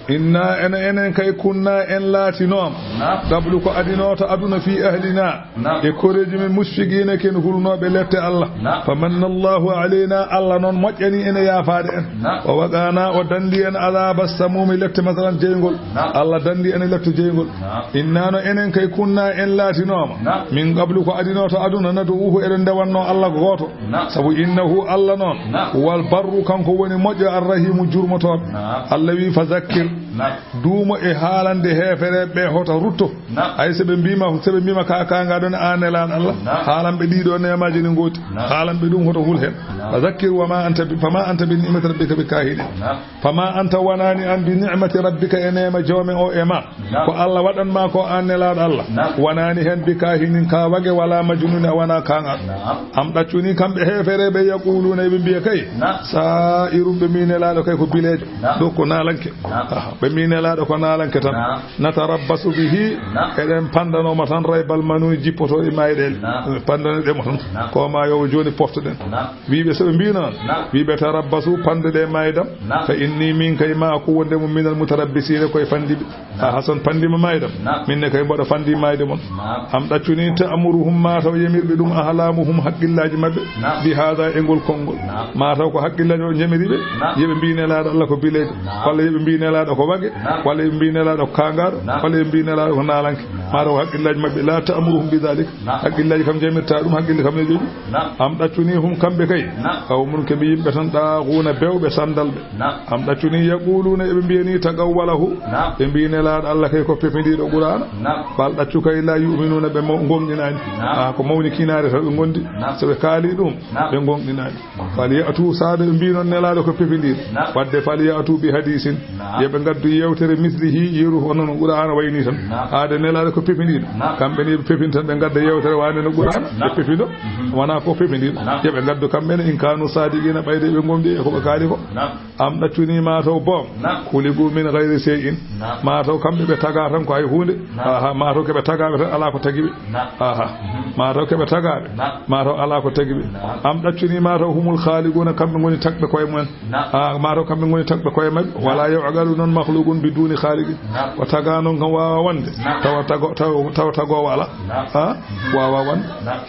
Inna, ene, enen kay kunna en laatinooma. Naam. Qablu ko adinooto aduna fii ahlina. Naam. E koreeji men musfiqiina ken hulnooɓe lette Allah. Naam. Fa manna Allahu alayna, Allah noon moƴƴani en e yaafaade en. Naam. Wa waqaana, o danndi en adaaba samuumi lette masalan jeyngol. Naam. Allah danndi en e lette jeyngol. Naam. Inna no enen kay kunna en laatinooma. Naam. Min qablu ko adinooto aduna nad'uuhu eɗen ndewannoo Allah ko gooto. Naam. Sabu innahu Allah noon. Naam. Huwal barru kanko woni moƴƴo arrahiimu jurmotooɗo. Naam. Allah wi fa zakkir. Naam. Duumo e haalande heefereeɓe ɓe hoto rutto. Naam. Hay so ɓe mbiima, so ɓe mbiima ka kaanga ɗon aan nelaaɗo Allah. Naam. Haalan ɓe ɗiɗo neemaaji ne ngooti. Naam. Haalan ɓe ɗum hoto hul heen. Naam. Fa zakkir wa ma anta bi, fa ma anta bi ni'mati rabbika bi kaahinin. Naam. Fa ma anta wanaani aan bi ni'mati rabbika e neema joome o e ma. Naam. Ko Allah waɗan ma ko aan nelaaɗo Allah. Naam. Wanaani heen bi kaahinin ka wage wala majnuni a wona kaanga. Naam. Am ɗaccuni kamɓe heefereeɓe yaquluuna eɓe mbiya kay. Naam. Saa'irum ɓe mbi nelaaɗo kay ko bileejo. Naam. Ɗo ko naalanke. Naam. Aha, ɓe mbi nelaaɗo ko naalanke tan. Naam. Natarabbasu bihi. Naam. Eɗen panndanooma tan raybal manuuni jippoto e mayɗeele. Naam. Panndanoɗen mo tan. Naam. Ko ma yo jooni poftoɗen. Naam. Wiiɓe so ɓe mbi noon. Naam. Wiiɓe tarabbasu panɗe ɗe maydam. Naam. Fa inni min kay ma ko wonde mo minal mutarabbisiina koye fandiɓe. Naam. A hasan pandima maydam. Naam. Min ne kay mboɗo fandi mayde mon. Naam. Am ɗaccuni ta'muruhum ma taw yamirɓe ɗum ahlamuhum haqqillaaji maɓɓe. Naam. Bi hada e ngol konngol. Naam. Ma taw ko haqqillaaji o jamiri ɓe. Naam. Yeɓe mbi nelaaɗo Allah ko bileejo. Naam. Walla yeɓe mbi nelaaɗo ko wage. Naam. Walla yeɓe mbi nelaaɗo ko kaangaaɗo. Naam. Walla yeɓe mbi nelaaɗo ko naalanke. Naam. Ma taw haqqillaaji maɓɓe la ta'muruhum bi dalik. Naam. Haqqillaaji kam jamirta ɗum haqqille kam ne jooɗi. Naam. Am ɗaccuni hum kamɓe kay. Naam. Aw mun ke mbi yimɓe tan ɗaaxuuna bewɓe sandalɓe. Naam. Am ɗaccuni yaquluuna eɓe mbiyani taqawwalahu. Naam. Ɓe mbi nelaaɗo Allah kay ko pepindiiɗo Qur'aana. Naam. Bal ɗaccu kay la yu'minuuna ɓe mo-, gonɗinaani. Naam. A ko mawni kinaare taw ɓe ngondi. Naam. So ɓe kaali ɗum. Naam. Ɓe gonɗinaani. Fal ya'tu saade ɓe mbi noon nelaaɗo ko pepindiiɗo. Naam. Wadde fal ya'tu bi hadisin. Naam. Yeɓe ngaddu yewtere mislihi yeru hono no Qur'aana wayni tan. Naam. Haade nelaaɗo ko pepindiiɗo. Naam. Kamɓe ne ɓe pepin tan ɓe ngadda yewtere wane no Qur'aana. Naam. Ɓe pepindo. Mhm. Wona ko pepindiiɗo. Naam. Yeɓe ngaddu kamɓe ne in kanu sadiqina ɓayde ɓe gomɗi e ko ɓe kaali ko. Naam. Am ɗaccuni ma taw boom. Naam. Khuliqu min ghayri shay'in. Naam. Ma taw kamɓe ɓe taga tan ko hay huunde. Naam. Aha, ma taw keɓe tagaɓe tan ala ko tagi ɓe. Naam. Aha. Mhm. Ma taw keɓe tagaɓe. Naam. Ma taw ala ko tagi ɓe. Naam. Am ɗaccuni ma taw humul khaliquna kamɓe ngoni tagɓe koye mumen. Naam. Ah, ma taw kamɓe ngoni tagɓe koye maɓɓe. Naam. Wala yu'qalu noon makhluqun biduni khaliqin. Naam. Ko taga noon kam wawa wonde. Naam. Tawa tago-, tawa, tawa tagowo ala. Naam. Ah, wawa wonde. Naam.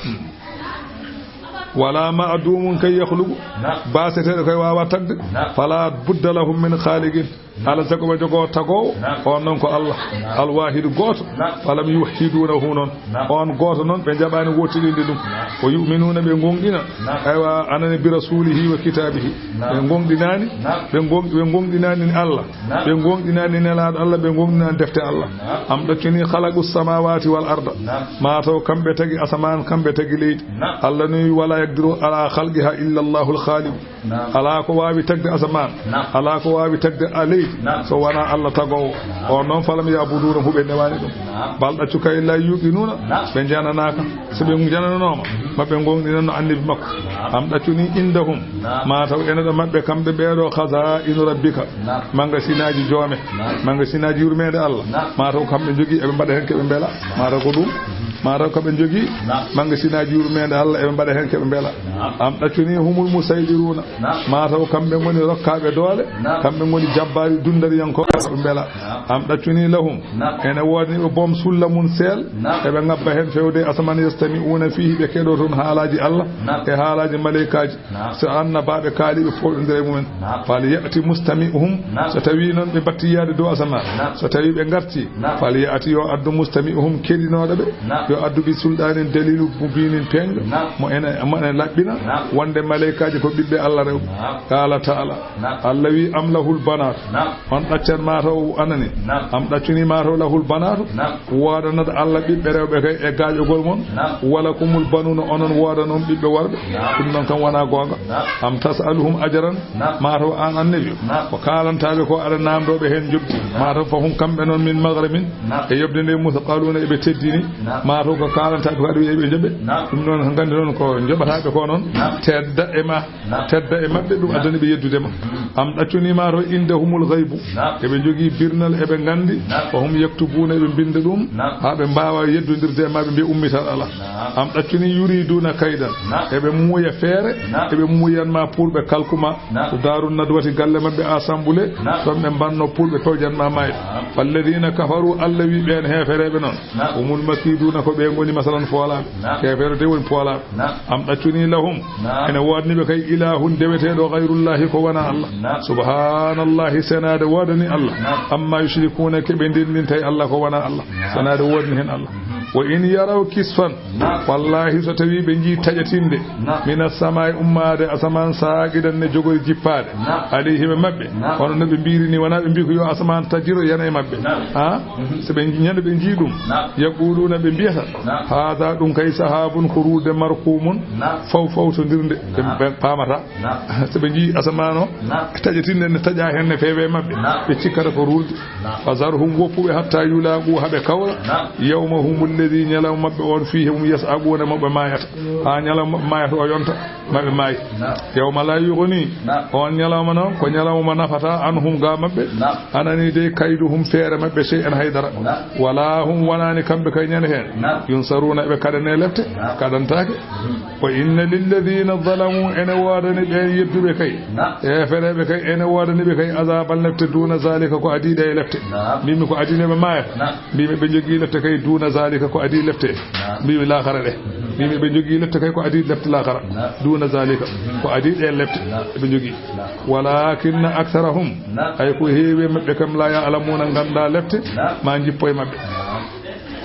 Wala ma'dumun kay yakhluqu. Naam. Baseteɗo kay wawa tagde. Naam. Fala budda lahum min khaliqin. Naam. Ala sago ɓe jogo tagowo. Naam. On noon ko Allah. Naam. Alwahidu gooto. Naam. Falam yuwahhidunahu noon. Naam. On gooto noon ɓe jaɓani wottiɗinde ɗum. Naam. Wa yu'minuna ɓe gonɗina. Naam. Aywa, anani bi rasulihi wa kitabihi. Naam. Ɓe gonɗinani. Naam. Ɓe gon-, ɓe gonɗinani Allah. Naam. Ɓe gonɗinani nelaaɗo Allah, ɓe gonɗinani defte Allah. Naam. Am ɗaccuni khalaqu samawati wal arda. Naam. Ma taw kamɓe tagi asamaan, kamɓe tagi leydi. Naam. Allah ni wala yaqdiru ala khalqiha illa Allahul khaliq. Naam. Ala ko wawi tagde asamaan. Naam. Ala ko wawi tagde a leydi. Naam. So wona Allah tagowo. Naam. On noon falam ya'buduna hu ɓe newani ɗum. Naam. Bal ɗaccu kay la yuqinuna. Naam. Ɓe jananaka. So ɓe jananoma, maɓɓe gonɗinanno annabi makko. Naam. Am ɗaccuni indahum. Naam. Ma taw ene ɗo maɓɓe kamɓe ɓeeɗo khaza'inu rabbika. Naam. Manga sinaji joome. Naam. Manga sinaji yurmede Allah. Naam. Ma taw kamɓe jogui eɓe mbaɗa hen keɓe mbela. Naam. Ma taw ko ɗum. Mhm. Ma taw kamɓe jogui. Naam. Manga sinaji yurmede Allah eɓe mbaɗa hen keɓe mbela. Naam. Am ɗaccuni humul musaydiruna. Naam. Ma taw kamɓe ngoni rokkaɓe doole. Naam. Kamɓe ngoni jabbari dundariyankoɓe mbela. Naam. Am ɗaccuni lahum. Naam. Ene woodani ɓe boom sulla mun seel. Naam. Eɓe ngabba heen fewde asamaan yastami'una fihi ɓe keɗo toon haalaji Allah. Naam. E haalaji maleykaji. Naam. So annabaɓe kaali ɓe foɗodira e mumen. Naam. Fal ya'ti mustami'uhum. Naam. So tawi noon ɓe batti yaade dow asamaan. Naam. So tawi ɓe ngarti. Naam. Fal ya'ti yo addu mustami'uhum keɗinoɗo ɓe. Naam. Yo addu bi sulɗanin dalilu mubinin peŋɗo. Naam. Mo ene, mo ene laɓɓina. Naam. Wonde maleykaji ko ɓiɓɓe Allah rew. Naam. Qala ta'ala. Naam. Allah wi am lahul banat. Naam. On ɗaccan ma taw anani. Naam. Am ɗaccuni ma taw lahul banatu. Naam. Wodanat Allah ɓiɓɓe rewɓe kay e gaƴogol mon. Naam. Wala kumul banuna onon wodanon ɓiɓɓe worɓe. Naam. Ɗum noon kam wona gonga. Naam. Am tas'aluhum ajran. Naam. Ma taw an annabi. Naam. Ko kalantaɓe ko aɗa namdoɓe hen joɓdi. Naam. Ma taw fahum kamɓe noon min maghramin. Naam. E yoɓde nde musaqaluna eɓe teddini. Naam. Ma taw ko kalantaɓe ko aɗa wiya eɓe joɓe. Naam. Ɗum noon gandi noon ko joɓataɓe ko noon. Naam. Tedda e ma. Naam. Tedda e maɓɓe, ɗum addani ɓe yeddude ma. Am ɗaccuni ma to indahumul ghaybu. Naam. Eɓe njogii birnal Eɓe nganndi, Naam. Wa hum yaktubuuna, eɓe mbinnda ɗum, Naam. Haa ɓe mbaawa yeddondirde e ma, ɓe mbiya ummital alaa. Naam. Am ɗaccuni yuriduuna kaydan, Naam. Eɓe muuya feere, Naam. Eɓe muuyan ma pour ɓe kalku ma. Naam. To Daaru Nadwati galle maɓɓe assemblée, Naam. Toon ɓe mbanno pour ɓe pewjan ma maayde. Naam. Falladiina kafaru, Allah wi ɓeen heefereeɓe noon. Naam. Humul makiiduuna, ko ɓe ngoni masalan foolaaɓe. Naam. Keefeero de woni poolaaɓe. Naam. Am ɗaccuni lahum. Naam. Ene woodani ɓe kay ilaahun deweteeɗo gayrullaahi ko wonaa Allah. Naam. Subhaanallaahi, senaade woodani Allah. Naam. Amma yushrikuuna, ke ɓe ndenndinta e Allah ko wonaa Allah. Naam. Senaade woodani heen Allah. Mhm. Wa in yaraw kisfan. Naam. Wallaahi, so tawii ɓe njii taƴatinde. Naam. Mina samaa'i, ummaade asamaan, saaqidan, ne jogori jippaade. Naam. Alayhim e maɓɓe. Naam. Hono no ɓe mbiiri ni, wonaa ɓe mbii ko yo asamaan tajiro yana e maɓɓe. Naam. Ha? Mhm. So ɓe nji-, ñande ɓe njii ɗum. Naam. Yaquluuna, ɓe mbiyata. Naam. Haada, ɗum kay, sahaabun, ko ruulde, markuumun, Naam. Faw fawtondirnde. Ɓe, Naam. Ɓe paamata. Naam. So ɓe njii asamaan o, Naam. Taƴatinde ne taƴa heen ne feewe maɓɓe. Naam. Ɓe cikkata ko ruulde. Naam. Fazarhum, woppuɓe, hatta yulaqu, haa ɓe kawra. Naam. Yawmahum alladhi, ñalawma maɓɓe on, fihi hum yas'aquna, mo ɓe maayata. Haa ñalawma maɓɓe maayata o yonta, ma ɓe maayi. Naam. Yawma la yughni. Naam. On ñalawma noon, ko ñalawma nafata, anhum, ga maɓɓe. Naam. Anani dey kayduhum, feere maɓɓe, shay'an, haydara. Naam. Wala hum, wonani kamɓe kay ñande heen. Naam. Yunsaruna, eɓe kaɗane lepte, Naam. Kaɗantaake. Mhm. Wa inna lilladhina zalamu, ene woodani ɓeen yedduɓe kay. Naam. Heefereeɓe kay, ene woodani ɓe kay azaban, lepte, duna zalika, ko adii ɗe e lepte. Naam. Mbimi ko adii ne ɓe maayata. Naam. Mbimi ɓe njogii lepte kay duna zalika, ko adii lepte. Naam. Mbimi laakara ɗe. Mhm. Mbimi ɓe njogii lepte kay ko adii lepte laakara. Naam. Duna zalika, Mhm. Ko adii ɗe lepte. Naam. Ɓe njogii. Naam. Walakinna aktharahum. Naam. Ay ko heewi e maɓɓe kam la ya'lamuna, ngannda lepte. Naam. Ma njippo e maɓɓe. Naam.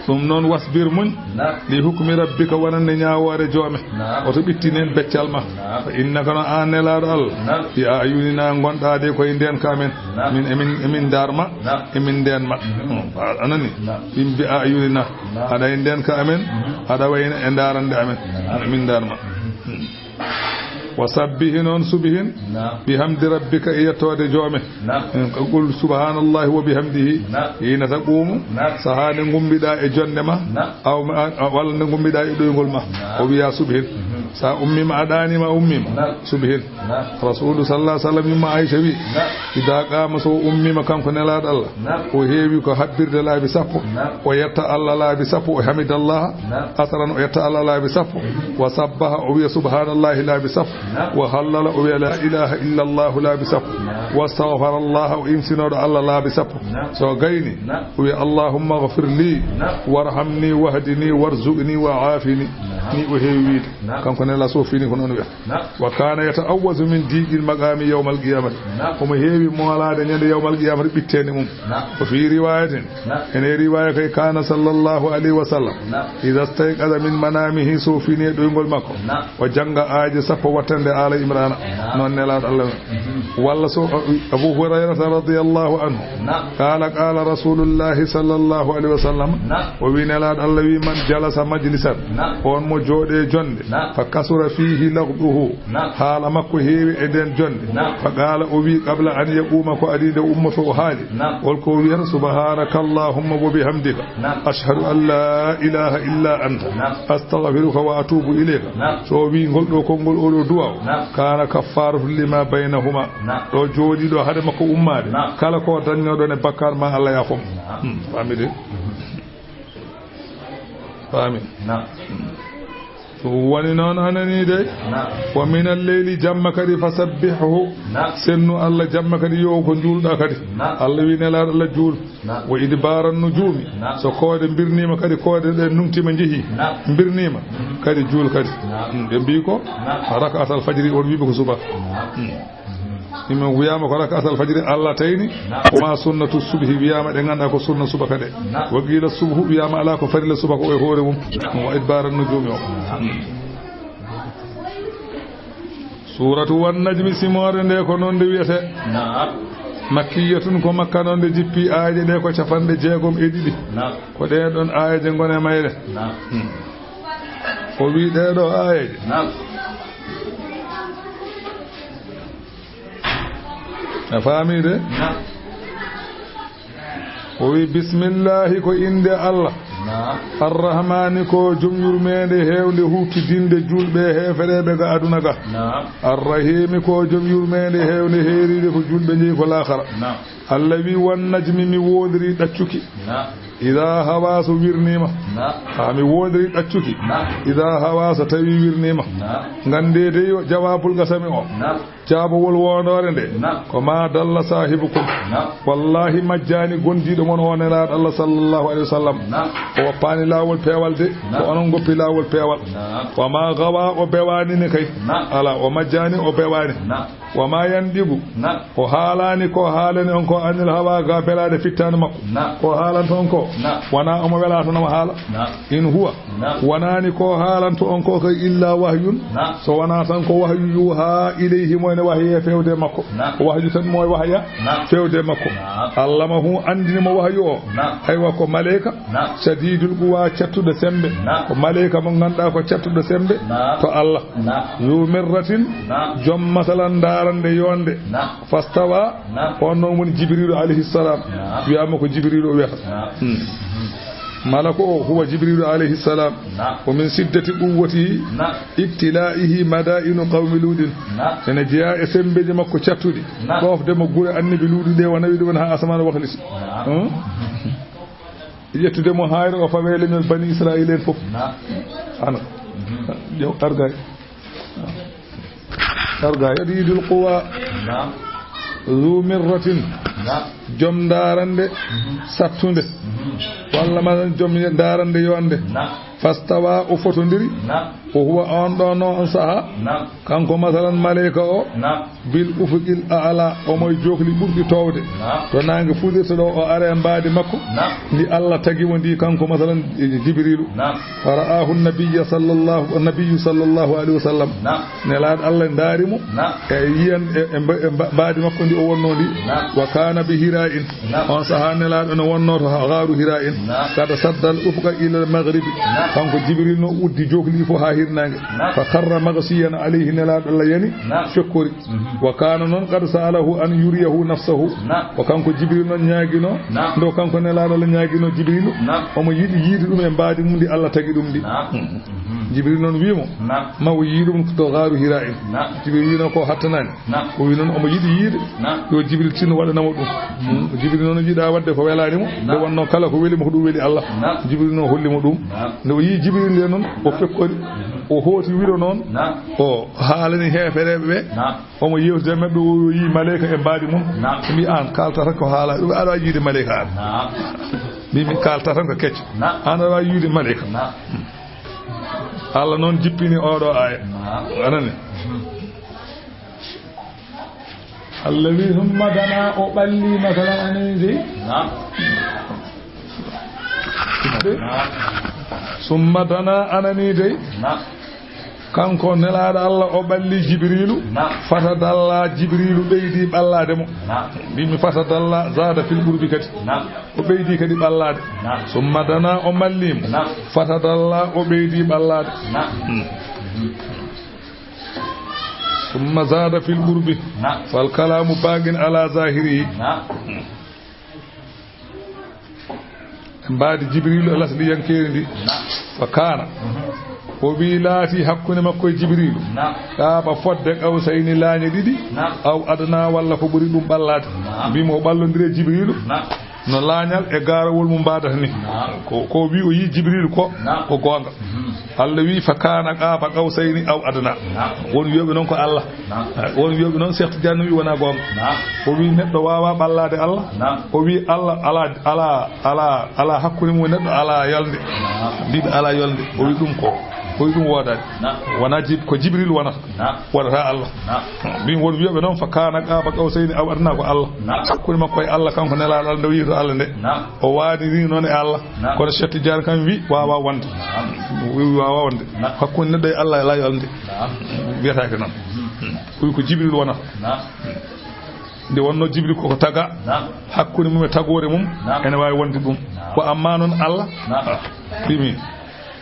Ɗum noon, wasbir, muñ, Naam. Li hukmi rabbika, wonande ñaawoore joome. Naam. Oto ɓittinen beccal ma. Naam. Fa innaka, no aan nelaaɗo Allah. Naam. Bi a'yunina, ngonɗaa de koye ndeenka amen. Naam. Min, emin, emin ndaar ma. Naam. Emin ndeen ma. Mhm. Hmm, a, a nani? Naam. Ɗum bi a'yunina. Naam. Aɗa e ndeenka amen, Mhm. Aɗa wayno e ndaarande amen. Naam. Emin ndaar ma. Mhm. Hmm. Wa sabbihi, noon subihin, Naam. Bihamdi rabbika, e yettoode joome. Naam. En ko qul subhanallahi wa bihamdihi. Naam. Hiina taquumu, Naam. Sahaa nde ngummiɗaa e jonnde ma, Naam. Aw ma, a, walla nde ngummiɗaa e ɗoyngol ma. Naam. O wiya subihin. Mhm. Sa ummiima, a ɗaaniima, a ummiima. Naam. Subihin. Naam. Rasulu sallallahu alaihi wasallam, yumma Aisha wi, Naam. Ida qaama, so o ummiima kanko nelaaɗo Allah, Naam. O heewi ko habbirde laabi sappo. Naam. O yetta Allah laabi sappo, o hamidallah. Naam. Asaran o yetta Allah laabi sappo. Mhm. Wa sabbaha, o wiya subhanallahi laabi sappo. Naam. Wa hallala, o wiya la ilaha illa Allah laabi sappo. Naam. Wa astaghfarallaha, o imsinooɗo Allah laabi sappo. Naam. So gayni, Naam. O wiya allahumma ghfir li, Naam. Warhamni, wahdini, warzuqni, wa aafini. Naam. Ni o heewi wiide. Naam. Kanko nela so fini ko noon wiya. Naam. Wa kana yata'awwazu min diqil maqami yawmal qiyamati. Naam. Omo heewi moolaade ñande yawmal qiyamati ɓitteende mum. Naam. Wa fi riwayatin. Naam. Ene riwaya kay, kana sallallahu alayhi wa sallam. Naam. Idha stayqaza min manamihi, so fini e ɗoyngol makko. Naam. O jannga aaje sappo wattande Aala Imrana. Naam. Noon nelaaɗo Allah. Mhm. Walla so Abu Hurayrata radiyallahu anhu. Naam. Qala, qala Rasulullahi sallallahu alayhi wa sallam. Naam. O wi nelaaɗo Allah wi, man jalasa majlisan. Naam. On mo jooɗe jonde. Naam. Fa kasura fihi laghduhu. Naam. Haala makko heewi e nden jonde. Naam. Fa qala, o wi, qabla an yaquuma, ko adii nde ummoto o haali. Naam. Hol ko wiyata? Subhanaka Allahumma wa bihamdika. Naam. Ashhadu an la ilaha illa anta. Naam. Astaghfiruka wa atubu ilayka. Naam. So o wi ngol ɗo konngol, oɗo du'a o. Naam. Kana kaffaratu lima baynahuma. Naam. Ɗo jooɗi ɗo hade makko ummaade. Naam. Kala ko dañnoɗon e bakkar ma, Allah yaafo mo. Naam. Hmm, faami de? Faami. Naam. Ɗum woni noon, a nanii de. Naam. Wa minal leyli, jamma kadi, fasabbihhu. Naam. Sennu Allah jamma kadi, yo ko juulɗa kadi. Naam. Allah wi nelaaɗo Allah juul. Naam. Wa idbaaran nujuumi. Naam. So koode mbirniima kadi, koode ɗe numtiima njehi. Naam. Mbirniima. Mhm. Kadi juul kadi. Naam. Mm, ɓe mbii ko? Naam. Raka'atal fajri, on wiiɓe ko suba. Naam. Mm. Ɗum wiyaama ko raka'atal fajri, Allah tayni. Naam. Wa ma sunnatu subhi, wiyaama ɗe ngannduɗaa ko sunna subaka ɗe. Naam. Wa qiila subhu, wiyaama alaa ko farilla subaka o e hoore mum. Naam. Wa idbaaran nujuumi o. Naam. Mm. Suuratu Wan Najmi, simoore nde ko noon nde wiyetee. Naam. Makkiyatun, ko Makka noon nde jippi, aayeeje ɗe ko capanɗe jeegom e ɗiɗi. Naam. Ko ɗee ɗoon aayeeje ngoni e mayre. Naam. Hmm. O wi ɗee ɗoo aayeeje. Naam. A faami de? Naam. O wi, bismillahi, ko innde Allah. Naam. Arrahmaani ko jom yurmeende heewnde huuftidinde juulɓe e heefereeɓe ga aduna ga. Naam. Arrahiimi ko jom yurmeende heewnde heeriinde ko juulɓe njeyi ko laakhara. Naam. Allah wi: "Wan najmi, mi woondirii ɗaccuki. Naam. Idaa hawaa, so wirniima." Naam. Haa mi woondirii ɗaccuki. Naam. Idaa hawaa, so tawii wirniima. Naam. Nganndee dey jawaabul qasami o. Naam. Jaabawol woondoore nde. Naam. Ko maa dalla saahibukum. Naam. Wallaahi majjaani gondiiɗo mon o nelaaɗo Allah sallallahu alayhi wa sallam. Naam. O woppaani laawol peewal de. Naam. Ko onon ngoppi laawol peewal. Naam. Wa maa gawaa, o bewaani ne kay. Naam. Alaa, o majjaani, o bewaani. Naam. Wa maa yanɗiqu. Naam. O haalaani ko haalani on ko anil hawaa ga belaade fittaande makko. Naam. Ko haalanta on ko. Naam. Wonaa omo welaa tan omo haala. Naam. In huwa. Naam. Wonaani ko haalanta on ko kay illa wahyun. Naam. So wonaa tan ko wahyu yuuhaa ilayhi mo ene wahye fewde makko. Naam. Ko wahyu tan mo wahya. Naam. Fewde makko. Naam. Allamahu anndini mo wahyu o. Naam. Aywa ko maleyka. Naam. Shadidul quwa cattuɗo sembe. Naam. Ko maleyka mo ngannduɗaa ko cattuɗo sembe. Naam. To Allah. Naam. Zu mirratin. Naam. Jom masalan ndaarande yonde. Naam. Fastawa. Naam. On noon woni Jibriilu alayhi salam. Naam. Wiyaama ko Jibriilu o wiyata. Naam. Hmm. Malako o huwa Jibriilu alayhi salam. Naam. Wa min siddati quwwatihi. Naam. Ibtilaihi madainu qawmi Luuɗin. Naam. Ene jeyaa e sembeeji makko cattuɗi. Naam. Ɗoofde mo gure annabi Luuɗu ɗe, o nawi ɗumen haa asamaan wakliti. Naam. Hmm? Ƴettude mo hayre o fawe leñol Bani Israa'iila en fof. Naam. Ana. Mhm. Ƴeew, argay. Argay. Shadidul quwa. Naam. Zu mirratin. Naam. Jom ndaarande. Mhm. Sattunde. Mhm. Walla masalan jom ndaarande yonde. Naam. Fastawa, o fotondiri. Naam. Wa huwa, on ɗo noon on saha. Naam. Kanko masalan maleyka o. Naam. Bil ufuqil a'la, omo e jookli ɓurɗi toowde. Naam. To naange fuɗirta ɗo, o ara e mbaadi makko. Naam. Ndi Allah tagi mo ndi, kanko masalan, e Jibriilu. Naam. Fara'ahu nabiyya sallallahu, nabiyyu sallallahu alayhi wa sallam. Naam. Nelaaɗo Allah ndaari mo. Naam. E yiyan e, e mba-, e mba-, mbaadi makko ndi o wonnoo ndi. Naam. Wa kana bi Hira'in. Naam. On saha Nelaaɗo no wonnoo to ha-, gaaru Hira'in. Naam. Kada saddal ufqa ilal maghribi. Naam. Kanko Jibriilu no uddi jookli fof ha hirnaange. Naam. Fa kharra maghshiyan alayhi, Nelaaɗo Allah yani. Naam. Fekkori. Mhm. Wa kana noon qad sa'alahu an yuriyahu nafsahu. Naam. Ko kanko Jibril noon ñaagino. Naam. Nde o kanko Nelaaɗo Allah ñaagino Jibrilu. Naam. Omo yiɗi yiide ɗum e mbaadi mum ndi Allah tagi ɗum ndi. Naam. Mhm. Mhm. Jibril noon wiimo. Naam. Ma o yii ɗum to gaaru Hira'in. Naam. Jibril wiino ko hattanani. Naam. O wi noon omo yiɗi yiide. Naam. Yo Jibril tinno waɗanamo ɗum. Mhm. Jibril noon yiɗa wadde ko welani mo. Naam. Nde wonno kala ko weli mo ko ɗum weli Allah. Naam. Jibril noon holli mo ɗum. Naam. Nde o yii Jibril nde noon o fekkori. Mhm. O hooti wiro noon. Naam. O haalani heefereɓe ɓe. Naam. Omo yewtida e maɓɓe, o yii maleyka e mbaadi mum. Naam. Mbi an kalta tan ko haala, ɗum aɗa wawi yiide maleyka an. Naam. Mbi mi kalta tan ko kecco. Naam. An aɗa wawi yiide maleyka. Naam. Allah noon jippini oɗo aya. Naam. Anani. Allah wi summa dana o ɓalli masalan anani dey. Naam. Naam. Summa dana anani dey. Naam. Kanko Nelaaɗo Allah o ɓalli Jibriilu. Naam. Fatadalla, Jibriilu ɓeydi ɓallaade mo. Naam. Mbimi fatadalla, zaada fil qurbi kadi. Naam. O ɓeydi kadi ɓallaade. Naam. Summa dana, o malli mo. Naam. Fatadalla, o ɓeydi ɓallaade. Naam. Hmm. Summa zaada fil qurbi. Naam. Fal kalaamu baaqin ala zahirihi. Naam. Mbaadi Jibriilu e lasliyankeeri ndi. Naam. Fa kaana. Mhm. O wi laati hakkunde makko e Jibriilu. Naam. Qaaba fodde qawsayni laañe ɗiɗi. Naam. Aw adnaa walla ko ɓuri ɗum ɓallaade. Naam. Mbimo o ɓallondire Jibriilu. Naam. No laañal e gaarawol mum mbaadata ni. Naam. Ko, ko wi o yii Jibriilu ko, naam, ko goonga. Mhm. Allah wi fa kaana qaaba qawsayni aw adnaa. Naam. Won wiyoɓe noon ko Allah. Naam. Eh, won wiyoɓe noon Cheikh Tidiane wi wonaa goonga. Naam. O wi neɗɗo waawaa ɓallaade Allah. Naam. O wi Allah alaa, alaa, alaa, alaa hakkunde mum e neɗɗo alaa yolnde. Naam. Mbiɓe alaa yolnde. O wi ɗum ko, o wi ɗum woodaani. Naam. Wonaa Jib-, ko Jibril wonata. Naam. Wonata Allah. Naam. Mbimi won wiyoɓe noon fa kaana qaaba qawsayni aw adnaa ko Allah. Naam. Hakkunde makko e Allah kanko Nelaaɗo Allah nde o yii to Allah nde. Naam. O waaniri noon e Allah. Naam. Kono Cheikh Tidiane kam wi waawaa wonde. Naam. Wi waawaa wonde. Naam. Hakkunde neɗɗo e Allah alaa yolnde. Naam. Wiyataake noon. Mhm. Wi ko Jibril wonata. Naam. Nde wonno Jibril koko taga, naam, hakkunde mum e tagoore mum, naam, ene waawi wonde ɗum. Naam. Ko amma noon Allah, naam, mbimi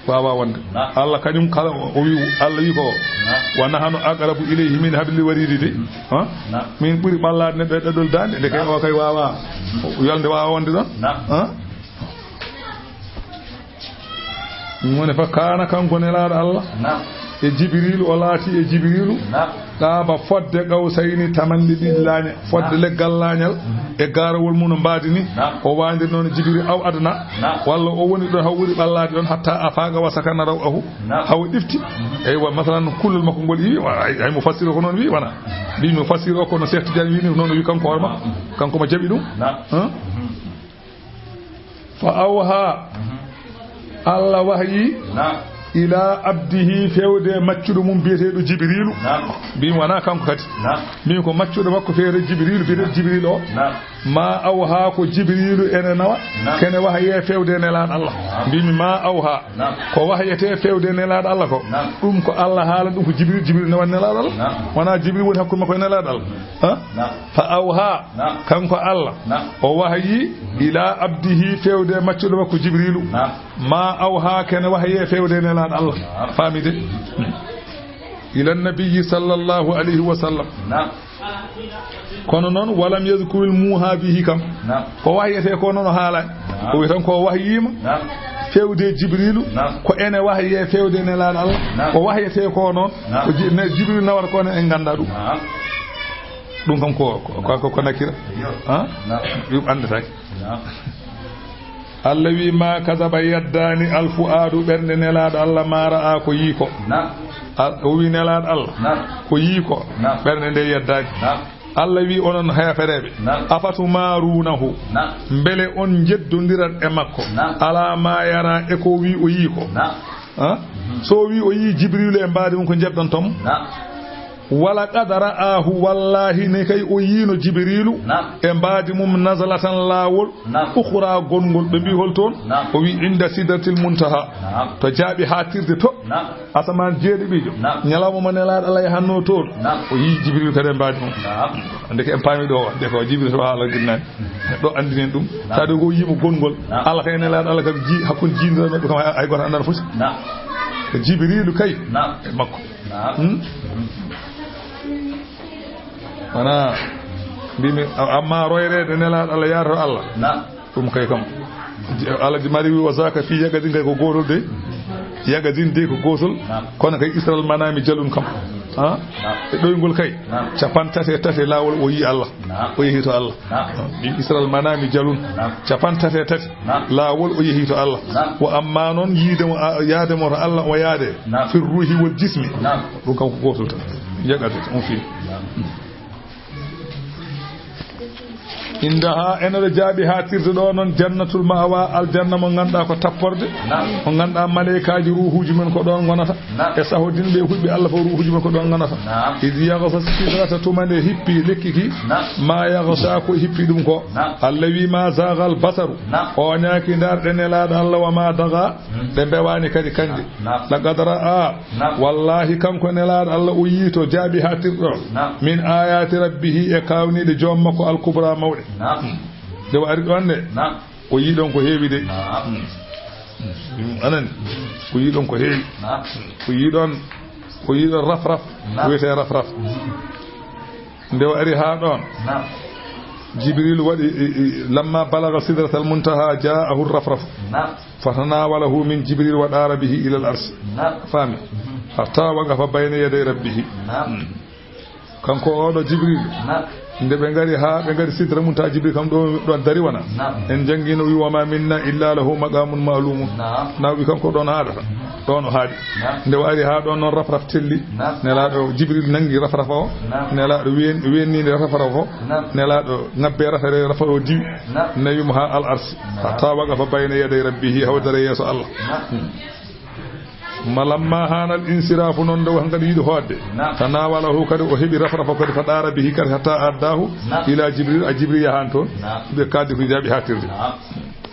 waawaa wonde. Naam. Allah kañum kala o, o wi, Allah wi ko, naam, wa nahnu aqrabu ilayhi min hablil waridi de. Mhm. Ha? Naam. Min ɓuri ɓallaade neɗɗo e ɗaɗol daande, nde kay, naam, o kay waawaa. Mhm. Yolnde waawaa wonde ɗon. Naam. Ha? Ɗum woni fa kaana kanko nelaaɗo Allah. Naam. E Jibriilu, o laati e Jibriilu. Naam. Qaaba fodde qawsayni, tamanɗe ɗiɗi laañe, fodde Naam. leggal laañal, Mhm. e gaarawol mum no mbaadi ni. Naam. O waandir noon Jibriilu aw adna. Naam. Walla o woni ɗon haw ɓuri ɓallaade ɗon, hatta afaaqa wa sakana raw'ahu. Naam. Haw ɗifti. Mhm. Eywa, masalan, kullol makko ngol iwi, wa-, ay, ay mo fassiri ko noon wi, wana. Mbi mo fassiri o ko no Cheikh Tidiane wi ni, noon o wi kanko hoore makko. Naam. Kanko mo jaɓi ɗum. Naam. Hein? Mhm. Fa awha, Mhm. Allah wahyi Naam. ila abdihi, fewde e maccuɗo mum biyeteeɗo Jibriilu. Naam. Mbimi wonaa kanko kadi. Naam. Mbimi ko maccuɗo makko feere Jibriilu, biyeteeɗo Jibriilu o. Naam. Ma awha ko Jibriilu ene nawa, Naam. kene wahye fewde e nelaaɗo Allah. Naam. Mbimi ma awha. Naam. Ko wahyete fewde e nelaaɗo Allah ko. Naam. Ɗum ko Allah haala ɗum ko Jibriilu, Jibriilu nawa nelaaɗo Allah. Naam. Wonaa Jibriilu woni hakkunde makko e nelaaɗo Allah. Ha? Naam. Fa awha, Naam. kanko Allah, Naam. o wahyi ila abdihi fewde e maccuɗo makko Jibriilu. Naam. Ma awha kene wahye fewde e nelaaɗo Allah. Naam. Faami de? Ila nabiyyi sallallahu alayhi wa sallam. Naam. Kono noon, walam yadkuril muuha bihi kam. Naam. Ko wahyete ko noon o haalaani. Naam. O wi tan ko wahyiima Naam. fewde Jibriilu, Naam. ko ene wahye fewde nelaaɗo Allah. Naam. Ko wahyete ko noon, Naam. ko Ji-, ne Jibriilu nawata ko noon en nganndaa ɗum. Naam. Ɗum kam ko, ko, ko, ko, ko nakira. Iyo. Ha? Naam. Ɗum anndataake. Naam. Allah wi ma kadaba yaddaani alfu'aadu ɓernde nelaaɗo Allah ma ra'a ko yii ko. Naam. Al-, o wi nelaaɗo Allah Naam. ko yii ko Naam. ɓernde nde yaddaani. Naam. Allah wi onon heefereeɓe. Naam. Afatumaruunahu. Naam. Mbele on njeddondirat e makko. Naam. Ala ma yara e ko wi o yii ko. Naam. Ha? Mhm. So o wi o yii Jibriilu e mbaadi mum ko njeddanton mo? Naam. Wala qad ra'aahu, wallaahi ne kay o yiino Jibriilu Naam. e mbaadi mum nazlatan laawol Naam. ukhra gonngol. Ɓe mbi hol toon? Naam. O wi inda sidratil muntaha. Naam. To jaaɓi haatirde to. Naam. Asamaan jeeɗiɗiijo. Naam. Ñalawma mo nelaaɗo Allah yahanno toon. Naam. O yii Jibriilu kadi e mbaadi mum. Naam. Ndeke en paami ɗo, nde ko Jibriilu to haala ginnani. Ɗo anndinen ɗum. Naam. Saɗa ko yiimo gonngol. Naam. Allah kay nelaaɗo Allah kam ji-, hakkunde jiindira maɓɓe kam hay, hay gooto anndaa foti. Naam. Ko Jibriilu kay Naam. e makko. Naam. Hmm? Wona mbimi, a-, amma royreede nelaaɗo Allah yaarata Allah. Naam. Ɗum kay kam. Ji-, Allah ji mari wi wa zaka fi yaqazin kay ko gootol de. Yaqazin de ko gootol. Naam. Kono kay isral manami jalun kam. Ha? Naam. E ɗoyngol kay. Naam. Capantate e tati laawol o yi Allah. Naam. O yehi to Allah. Naam. Ɗin isral manami jalun. Naam. Capantate e tati. Naam. Laawol o yehi to Allah. Naam. Wa amma noon yiide mo, a, yaade mo to Allah o yaade. Naam. Fi ruhi wal jismi. Naam. Ɗum kam ko gootol tan. Yaqazin on fi. Naam. Indaha, ene ɗo jaaɓi haatirde ɗo noon, jannatul ma'wa, aljanna mo ngannduɗaa ko tapporde, Naam. mo ngannduɗaa maleykaaji ruuhuuji mum ko ɗoon ngonata, Naam. e sahodinɓe e hulɓe Allah fof ruuhuuji mum ko ɗoon ngonata. Naam. Iz yaghsha sidrata, tuma nde hippi lekki ki, Naam. ma yaghsha ko hippi ɗum ko. Naam. Allah wi ma zaaghal basaru, Naam. o ñaaki ndaarɗe nelaaɗo Allah wa ma dagha, Hmm. ɗe mbewaani kadi kañje. Naam. Laqad ra'a, Naam. Wallaahi, kanko nelaaɗo Allah, o yii to jaaɓi haatirɗo Naam. min ayaati rabbihi, e kaawniiɗe joom makko al-kubra mawɗe. Naam. Nde o ari ɗoon ne, Naam. o yii ɗoon ko heewi de. Naam. Ɗum anani, o yii ɗoon ko heewi. Naam. O yii ɗoon, o yii ɗoon rafraf, Naam. wiyetee rafraf. Nde o ari haa ɗoon, Naam. Jibril waɗi, i, i, lamma balaga sidratal muntaha jaahu rafraf. Naam. Fatanawalahu min Jibril wa ɗaara bihi ilal arsi. Naam. Faami? Mhm. Hatta waqafa bayna yaday rabbihi. Naam. Hmm. Kanko oɗo Jibril. Naam. Nde ɓe ngari haa ɓe ngari sidra muntaha, Jibril kam ɗo, ɗo dari wona. Naam. En janngino wi, "Wa ma minna illa lahu maqamun ma'lumun." Naam. Na wi kanko ɗon haadata. Mhm. Ɗon o haadi. Naam. Nde o ari haa ɗon noon rafraf telli. Naam. Nelaaɗo Jibril nanngi rafraf o. Naam. Nelaaɗo wen-, wenninde rafraf o. Naam. Nelaaɗo ŋabbe rafere rafraf o diwi. Naam. Nawi mo haa al arsi. Naam. Hatta waqafa bayna yaday rabbihi, haw dara yeeso Allah. Naam. Hmm. Ma lamma haanal insiraafu noon nde o hankadi yiɗi hoodde. Naam. Tanawalahu kadi o heɓi rafraf o kadi fa ɗaara bihi kadi hatta addaahu Naam. ila Jibril, a Jibril yahan toon. Naam. Ɓe kaddi ko jaaɓi haatirde. Naam.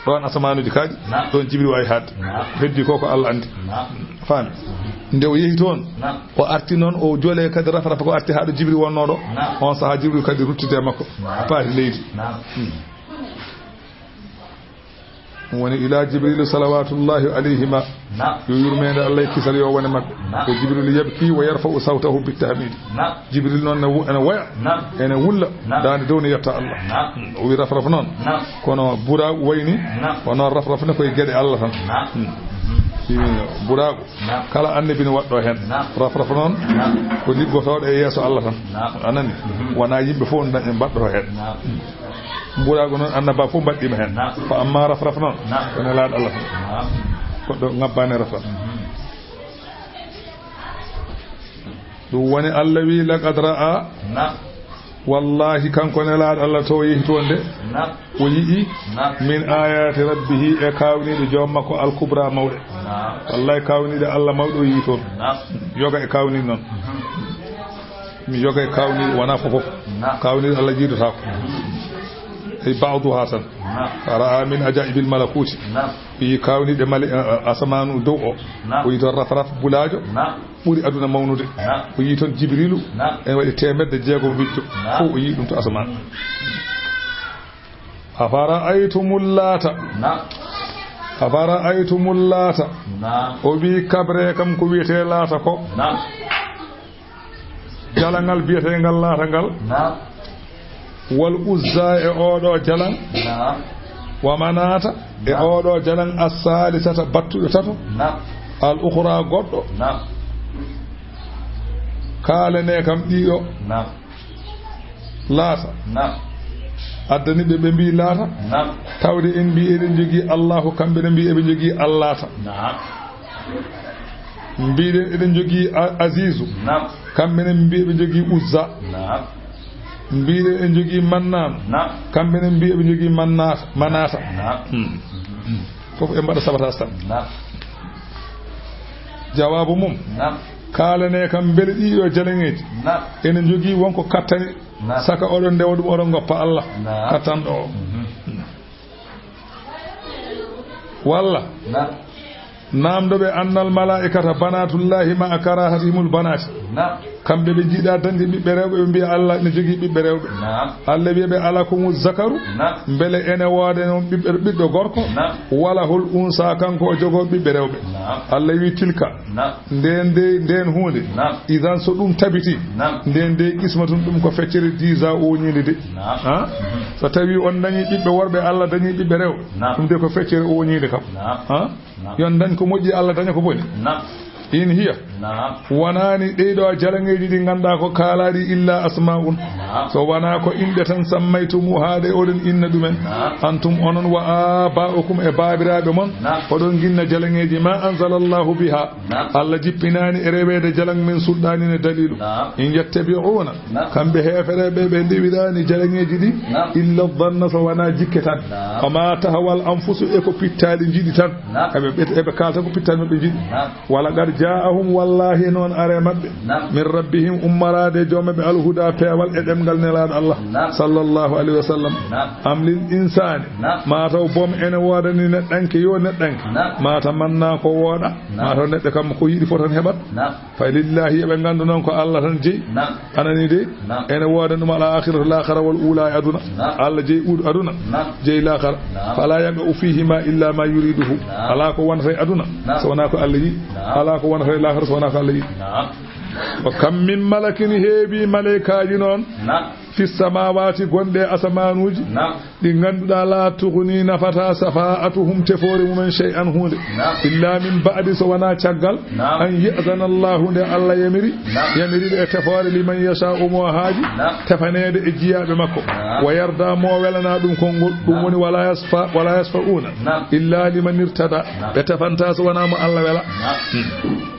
Ɗoon asamaanuuji kaaɗi, Naam. ɗoon Jibril waawi haadde. Naam. Ko heddi ko, ko Allah anndi. Naam. Faami? Nde o yehi toon, Naam. o arti noon, o joole kadi rafraf ko arti haa ɗo Jibril wonnoo ɗo. Naam. On sahaa Jibril kadi ruttide e makko, Naam. paati leydi. Naam. Hmm. Ɗum woni ila Jibril salawatullahi alayhima. Naam. Yo yurmeende Allah e kisal yo wone maɓɓe. Naam. Ko Jibril yabki wa yarfa'u sawtahu bittahmidi. Naam. Jibril noon ne wo-, ene woya, Naam. ene wulla, Naam. daande dow ne yetta Allah. Naam. Hmm. O wi rafraf noon. Naam. Kono buraaku wayni, Naam. kono rafraf ne koye geɗe Allah tan. Naam. Hmm. Buraagu. Naam. Kala annabi no waɗɗo heen. Naam. Rafraf noon. Naam. Ko liggotooɗo e yeeso Allah tan. Naam. A nani? Mhm. Wonaa yimɓe fof nda-, mbaɗɗo heen. Naam. Buraagu noon, annaba fof mbaɗɗiima heen. Naam. Ko amma rafraf noon, naam, ko nelaaɗo Allah tan. Naam. Goɗɗo ŋabbaani rafraf. Mhm. Ɗum woni Allah wi, "Laqad ra'a." Naam. Wallahi, kanko nelaaɗo Allah to yehi toon de. Naam. O yi'i. Naam. "Min ayati rabbihi," e kaawniiɗe joom makko, "al kubra," mawɗe. Naam. Wallahi, kaawniiɗe Allah mawɗe o yi'i toon. Naam. Yoga e kaawniiɗe noon. Mhm. Mi yoga e kaawniiɗe, wonaa fof fof. Naam. Kaawniiɗe Allah jiidotaako. Mhm. Ay ba'duha tan. Naam. Ra'a min ajaibil malakuti. Naam. O yi'i kaawniiɗe male-, a-, a-, asamaanu dow o. Naam. O yi'i toon rafraf bulaajo. Naam. Ɓuri aduna mawnude. Naam. O yi'i toon Jibrilu. Naam. Ene waɗi teemedde jeegom wicco. Naam. Fof o yi'i ɗum to asamaan. Afara'aytumul Laata. Naam. Afara'aytumul Laata. Naam. O wi'i, kabree kam ko wiyetee Laata ko. Naam. Jalaŋal biyeteengal Laata ngal. Naam. Wal Uzza e oo ɗoo jalaŋ. Naam. Wa Manaata e, naam, oo ɗoo jalaŋ as-saalisata battuɗo tato. Naam. Al ukhra goɗɗo. Naam. Kaalanee kam ɗiɗo. Naam. Laata. Naam. Addani ɓe, ɓe mbi'i Laata. Naam. Tawde en mbi'i eɗen njogii Allahu, kamɓe ne mbi'i eɓe njogii Allaata. Naam. Mbiɗen eɗen njogii A-, Azizu. Naam. Kamɓe ne mbi'i eɓe njogii Uzza. Naam. Mbiɗen eɗen njogii Mannaan. Naam. Kamɓe ne mbi'i eɓe njogii Mannaata, Manaata. Naam. Hmm. Fof en mbaɗa sabataas tan. Naam. Jawaabu mum. Naam. Kaalanee kam mbele ɗiɗo jalaŋeeji. Naam. Ene njogii wonko kattani. Naam. Saka oɗon ndewa ɗum, oɗon ngoppa Allah. Naam. Kattanɗo o. Mhm. Walla. Naam. Naamndo ɓe annal malaa'ikata banatullahi ma'a karahatihimul banati. Naam. Kamɓe ɓe njiɗa dañde ɓiɓɓe rewɓe, ɓe mbiya Allah ne jogii ɓiɓɓe rewɓe. Naam. Allah wiya ɓe alakumu zakaru. Naam. Mbele ene woode noon ɓiɓɓe, ɓiɗɗo gorko. Naam. Walahul unsa, kanko o jogoo ɓiɓɓe rewɓe. Naam. Allah wi tilka. Naam. Ndeen de, ndeen huunde. Naam. Idan so ɗum tabiti. Naam. Ndeen de qismatun ɗum ko feccere diisa oñiinde de. Naam. Ha? Mhm. So tawi on dañi ɓiɓɓe worɓe, Allah dañi ɓiɓɓe rewɓe. Naam. Ɗum de ko feccere oñiinde kam. Naam. Ha? Naam. Yon dañ ko moƴƴi, Allah daña ko boni. Naam. In hiya. Naam. Wonaani ɗeyɗo jalaŋeeji ɗi ngannduɗaa ko kaalaaɗi illa asma'un. Naam. So wonaa ko inɗe tan sammaytumuha ɗe oɗon inna ɗumen. Naam. Antum onon wa aba'ukum e baabiraaɓe mon. Naam. Oɗon nginna jalaŋeeji ma anzalallahu biha. Naam. Allah jippinaani e reweede jalaŋ men sulɗaani ne daliilu. Naam. In yattabi'una. Naam. Kamɓe heefereɓe ɓe ndewiraani jalaŋeeji ɗi. Naam. Illa dhanna so wonaa jikke tan. Naam. Wa ma tahwal anfusu e ko pittaali njiɗi tan. Naam. Eɓe, eɓe kaalta ko pittaali maɓɓe njiɗi. Naam. Wa laqad ja'ahum wallahi noon are maɓɓe. Naam. Min rabbihim ummaraade joom maɓɓe alhuda peewal e ɗemngal nelaaɗo Allah. Naam. Sallallahu alayhi wa sallam. Naam. Am lil insaani. Naam. Maa taw boom ene woodani neɗɗanke yo neɗɗanke. Naam. Maa tamanna ko wooɗa. Naam. Maa taw neɗɗo kam ko yiɗi fof tan heɓat. Naam. Fa lillahi, eɓe nganndu noon ko Allah tan jeyi. Naam. Anani de, naam, ene wooda ɗum al akhiratu, laakhara, wal ula e aduna. Naam. Allah jeyi uud aduna, naam, jeyi laakhara. Naam. Fala yaqa'u fihima illa ma yuriduhu. Naam. Alaa ko wonata e aduna, naam, so wonaa ko Allah yiɗi. Naam. Alaa ko wonata e laakhara so wonaa ko Allah yiɗi. Naam. Wa kam min malakin, heewi malaykaaji noon. Naam. Fi samawati, gonɗe e asamaanuuji. Naam. Ɗi ngannduɗaa, la tughni, nafata, shafa'atuhum, tefoore mumen, shay'an, huunde. Naam. Illa min ba'di, so wonaa caggal, naam, an ya'zana Allahu, nde Allah yamiri, naam, yamiri ɓe e tefoore, liman yasha'u, mo haaji, naam, tefaneede e jiyaaɓe makko. Naam. Wa yarda, mo welana ɗum konngol, ɗum, naam, woni wala yasfa, wala yashfa'una, naam, illa liman irtada. Naam. Ɓe tefantaa so wonaa mo Allah wela. Naam. Hmm.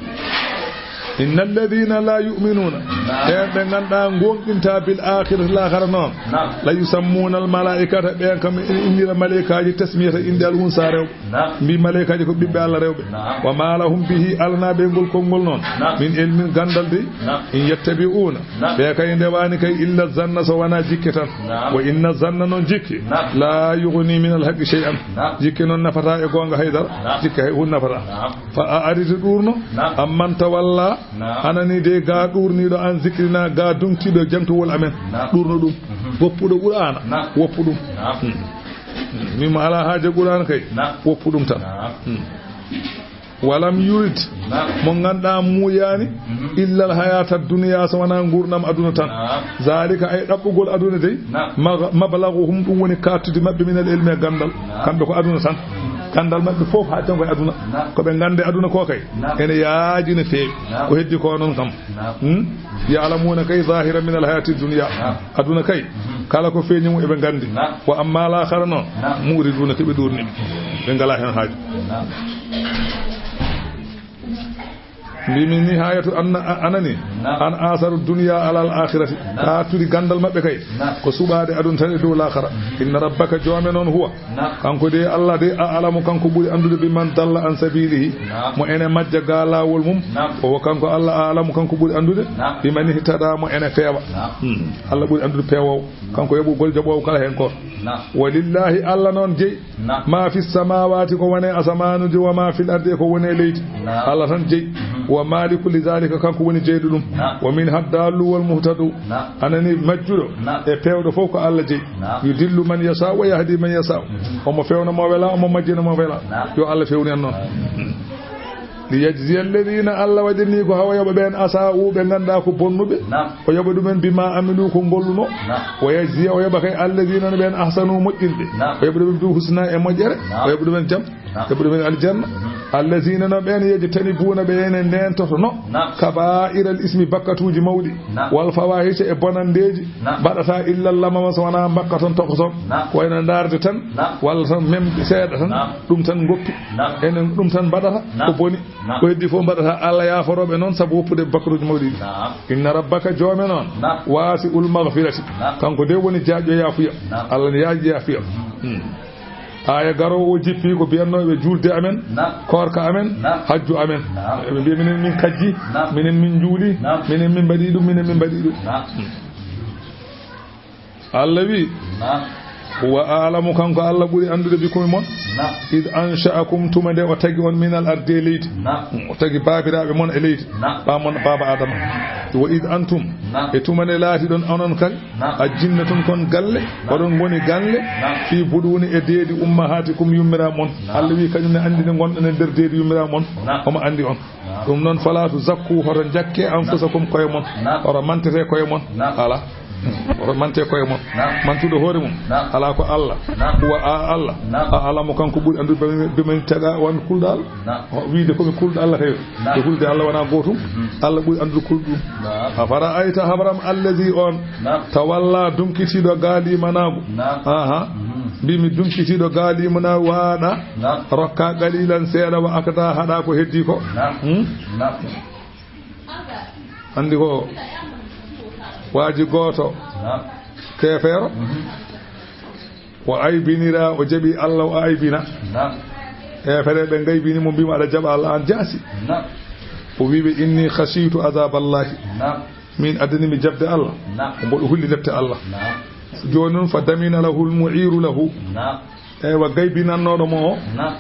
Inna alladhina la yu'minuna. Naam. Ɓen ɓe ngannduɗaa ngoonɗinta bil akhirati, laakhara noon. Naam. La yusammuna al malaikata, ɓen kam ene innira malaykaaji tasmiyata, innde al unsa, rewɓe. Naam. Mbi malaykaaji ko ɓiɓɓe Allah rewɓe. Naam. Wa ma lahum bihi, alanaa ɓe ngol konngol noon. Naam. Min ilmin, ganndal de. Naam. In yattabi'una. Naam. Ɓe kay ndewaani kay illa zanna, so wonaa jikke tan. Naam. Wa inna zanna, noon jikke. Naam. La yughni min al haqqi shay'an. Naam. Jikke noon nafataa e goonga haydara. Naam. Jikke hay huunde nafataa. Naam. Fa a'rid, ɗuurno. Naam. Amman tawalla. Naam. Anani de ga ɗuurniiɗo an zikrina, ga duŋtiiɗo jaŋtowol amen. Naam. Ɗuurno ɗum. Mhm. Woppuɗo Qur'aana. Naam. Woppu ɗum. Naam. Hmm. Min mo alaa haaje Qur'aana kay. Naam. Woppu ɗum tan. Naam. Hmm. Walam yurid. Naam. Mo ngannduɗaa muuyaani. Mhm. Illa al hayata dunya, so wonaa nguurndam aduna tan. Naam. Zalika, ay ɗaɓɓugol aduna dey. Naam. Mag-, mablaghuhum, ɗum woni kaatudi maɓɓe, min al ilmi, e ganndal. Naam. Kamɓe ko aduna tan. Ganndal maɓɓe fof haa janngo e aduna. Naam. Ko ɓe nganndi aduna ko kay. Naam. Ene yaaji no feewi. Naam. Ko heddi ko noon kam. Naam. Hmm? Ya'lamuuna kay zahiran min alhayati dunya. Naam. Aduna kay. Mhm. Kala ko feeñi mum eɓe nganndi. Naam. Wa amma laakhara noon. Naam. Mu'riduuna ko ɓe ɗuurni. Ɓe ngalaa heen haaju. Naam. Mbimi nihayatu anna, a-, anani. Naam. An asaru dunya alal akhirati. Naam. Haa turi ganndal maɓɓe kay. Naam. Ko suɓaade aduna tan e dow laakhara. Mhm. Inna rabbaka joome noon huwa. Naam. Kanko de Allah de a alamu kanko ɓuri anndude bi man dalla an sabilihi. Naam. Mo ene majja ga laawol mum. Naam. O kanko Allah a alamu kanko ɓuri anndude. Naam. Bi man ihtada mo ene feewa. Naam. Hmm. Allah ɓuri anndude peewoowo. Kanko yoɓugol jaɓoowo kala heen ko. Naam. Walillahi Allah noon jeyi. Naam. Ma fi samawati ko woni e asamaanuuji wa ma fil ardi e ko woni e leydi. Naam. Allah tan jeyi. Mhm. Wa maliku li zalika kanko woni jeyɗo ɗum. Naam. Wa min haddallu wal muhtadu. Naam. Anani majjuɗo. Naam. E peewɗo fof ko Allah jeyi. Naam. Yudillu man yasha wa yahdi man yasha. Mhm. Omo fewna mo wela, omo majjina mo wela. Naam. Yo Allah fewnu en noon. Amin. Li yajziya alladhina Allah waɗirni ko hawa yoɓa ɓeen asa'u ɓe ngannduɗaa ko bonnuɓe. Naam. O yoɓa ɗumen bima amilu ko ngolluno. Naam. Wa yajziya o yoɓa kay alladhina no ɓeen ahsanu moƴƴinɓe. Naam. O yoɓa ɗumen bil husna e moƴƴere. Naam. O yoɓa ɗumen jam. Naam. Yoɓa ɗumen aljanna. Mhm. Alladhina no ɓeen yajtanibuna ɓe ene ndentotono. Naam. Kaba'ira al ismi bakkatuuji mawɗi. Naam. Wal fawahisha e bonandeeji. Naam. Mbaɗata illa lamama so wonaa mbakka toon toko toon. Naam. Ko wayno ndaarde tan. Naam. Walla tan mem seeɗa tan. Naam. Ɗum tan ngoppi. Naam. Enen ɗum tan mbaɗata. Naam. Ko boni. Naam. Ko heddi fof mbaɗata Allah yaaforooɓe noon sabu woppude bakkatuuji mawɗi ɗi. Naam. Inna rabbaka joome noon. Naam. Wasi'ul maghfirati. Naam. Kanko de woni jaajɗo yaafuya. Naam. Allah ne yaaji yaafuya. Hmm. Aaya garoowo o jippi ko biyannooɓe juulde amen, naam, koorka amen, naam, hajju amen. Naam. Eɓe mbiya minen min kajji, naam, minen min njuuli, naam, minen min mbaɗi ɗum, minen min mbaɗi ɗum. Naam. Allah wi, naam, huwa a'lamu, kanko Allah ɓuri anndude bikum e mon. Naam. Id ansha'akum, tuma nde o tagi on, minal ardi, e leydi. Naam. O tagi baabiraaɓe mon e leydi. Naam. Ba mon, baaba Adama. Wa id antum, naam, e tuma nde laati ɗon onon kadi. Naam. A jinna tun kon galle, naam, oɗon ngoni galle, naam, fi buɗuni e deedi ummahatikum yummiraaɓe mon. Naam. Allah wi kañum ne anndi nde ngonɗon e nder deedi yummiraaɓe mon. Naam. Omo anndi on. Naam. Ɗum noon fala tuzakku, hoto jakke anfusakum koye mon. Naam. Hoto mantete koye mon. Naam. Ala. Hoto mante koye mon. Naam. Mantuɗo hoore mum. Naam. Ala ko Allah. Naam. Huwa a Allah. Naam. A alamu kanko ɓuri anndude bima, bima taga wan kulɗal. Naam. O wiide ko mi kulɗo Allah kay. Naam. Ko hulde Allah wona gootum. Mhm. Allah ɓuri anndude kulɗum. Naam. Afara'ayta habram allazi on. Naam. Tawalla dunkitiiɗo gaalimanaagu. Naam. Aha. Mhm. Mbimi dunkitiiɗo gaalimanaagu waaɗa. Naam. Rokka qalilan seeɗa wa akda haɗa ko heddi ko. Naam. Hmm? Naam. Anndi ko waaji gooto. Naam. Keefeero. Mhm. O aybinira, o jaɓi Allah, o aybina. Naam. E fere ɓe ngaybini mo, mbima aɗa jaɓa Allah, an jaasi. Naam. O wi ɓe, inni khashitu azaballahi. Naam. Min addani mi jaɓde Allah. Naam. Ko mboɗo hulli lepte Allah. Naam. Jooni noon fa damina lahul mu'iru lahu. Naam. Eywa, gaybinannooɗo mo o. Naam.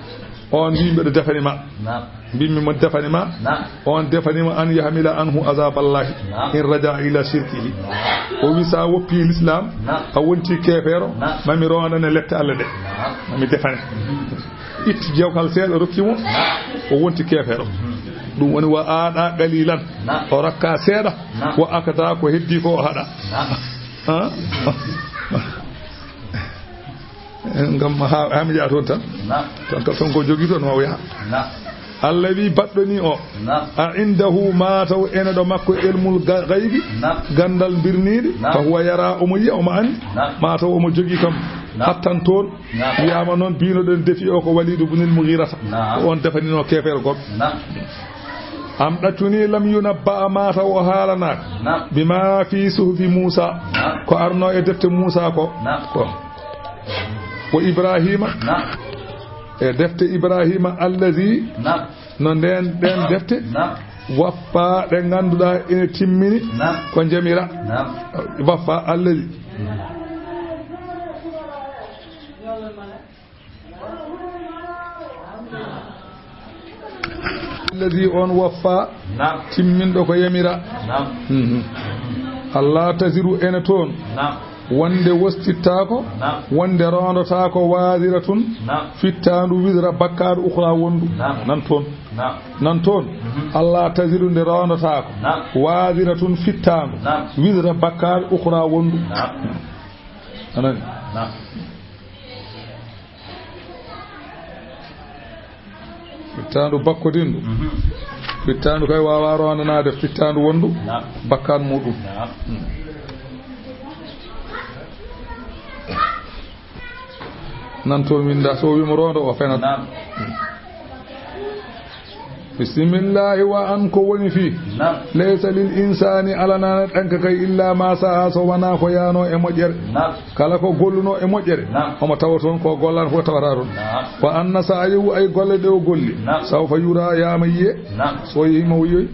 On wi mbeɗo defani ma. Naam. Mbimmi mo defani ma. Naam. On defani ma an yahmila anhu azaballahi. Naam. In raja ila shirkihi. Naam. O wi sa woppi l'islam, naam, a wonti keefeero, naam, mami rondane lette Allah ɗe. Naam. Mami defane. Itti jawkal seeɗa rokki mo, naam, o wonti keefeero. Ɗum woni wa aɗa qalilan. Naam. O rokka seeɗa, naam, wa akada ko heddi ko o haɗa. Naam. Ha? Ngam ha, ha mi yaha toon tan. Naam. Tan ka, toon ko jogii toon, ma o yaha. Naam. Allah wi baɗɗo ni o. Naam. A indahu, mataw ene ɗo makko ilmul ga-, gaybi. Naam. Ganndal birniiɗi. Naam. Fa huwa yara, omo yiya, omo anndi. Naam. Mataw omo jogii kam. Naam. Hattan toon. Naam. Wiyama noon binoɗen defi o ko Walidu bunil Mughirata. Naam. Ko on defanino keefeero goɗɗo. Naam. Am ɗaccuni lam yunabba, mataw o haalanaaka. Naam. Bima fi suhufi Musa. Naam. Ko arno e defte Musa ko. Naam. Ko. Ko Ibrahima. Naam. E defte Ibrahima allazi. Naam. No nden, ɗen defte. Naam. Waffa ɗe ngannduɗaa ene timmini. Naam. Ko jamira. Naam. Waffa allazi. Allazi on waffa. Naam. Timminɗo ko yamira. Naam. Mhm. Allah taziru ene toon. Naam. Wonde wostittaako. Naam. Wonde rondotaako waziratun. Naam. Fittaandu wizra bakkaaɗo ukhra wondu. Naam. Nan toon. Naam. Nan toon. Mhm. Allah taziru nde rondotaako. Naam. Waziratun fittaandu. Naam. Wizra bakkaaɗo ukhra wondu. Naam. Anani? Naam. Fittaandu bakkodinɗo. Fittaandu kay waawaa roondanaade fittaandu wondu bakkaan muuɗum. Nan toon winda, so o wiimo roondo, o fenat. Bisimillahi. Wa an ko woni fii. Laysa lil insaani, alanaana ɗanka kay, illa ma sa'a, so wanaa ko yaano e moƴƴere. Kala ko golluno e moƴƴere, omo tawa toon, ko gollan fof tawata toon. Wa anna sa'yahu, ay golle ɗe o golli, sawfa yura, yaama yiye. So yehi mo wiyoy.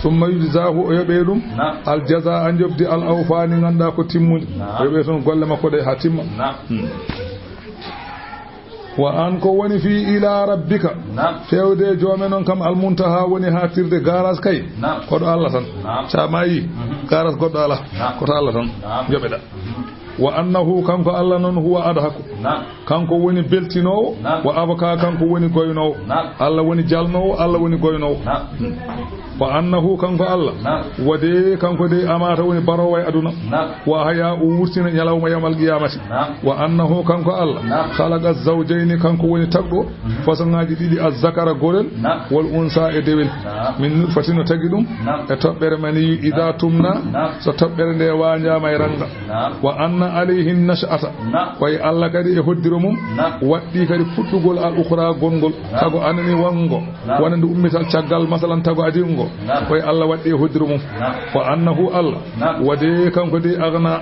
Summa yujzahu, o yoɓe ɗum. Al jazaa, njobdi, al awfa, ndi ngannduɗaa ko timmude. O yoɓe toon golle makko ɗe haa timma. Wa an ko woni fii ila rabbika. Feewde joome noon kam, al muntaha, woni haaɗtirde, garas kay. Ko ɗo Allah tan. Caamayi, garas goɗɗo alaa. Ko to Allah tan. Joɓeɗa. Wa annahu, kanko Allah noon, huwa adhaku. Kanko woni beltinoowo. Wa abka, kanko woni goynoowo. Allah woni jalnoowo, Allah woni goynoowo. Wa annahu, kanko Allah, wade kanko dey, amata, woni baroowo e aduna. Wa ahya, o wurtina ñalawma yawmal qiyamati. Wa annahu, kanko Allah, khalaqa zawjayni, kanko woni tagɗo façon ngaaji ɗiɗi, azzakara, gorel, wal unsa, e dewel. Min nutfatin, o tagi ɗum e toɓɓere maniyu, ida tumna, so toɓɓere nde wañaama e ranga. Wa anna alayhi nash'ata, koye Allah kadi e hoddiro mum waɗɗi kadi fuɗɗugol, al ukhra, gongol. Tago anani wongo, wonande ummital caggal, masalan, tago adingo, koye Allah waɗɗi e hoddiro mum. Wa annahu, Allah, wade kanko dey, aghna,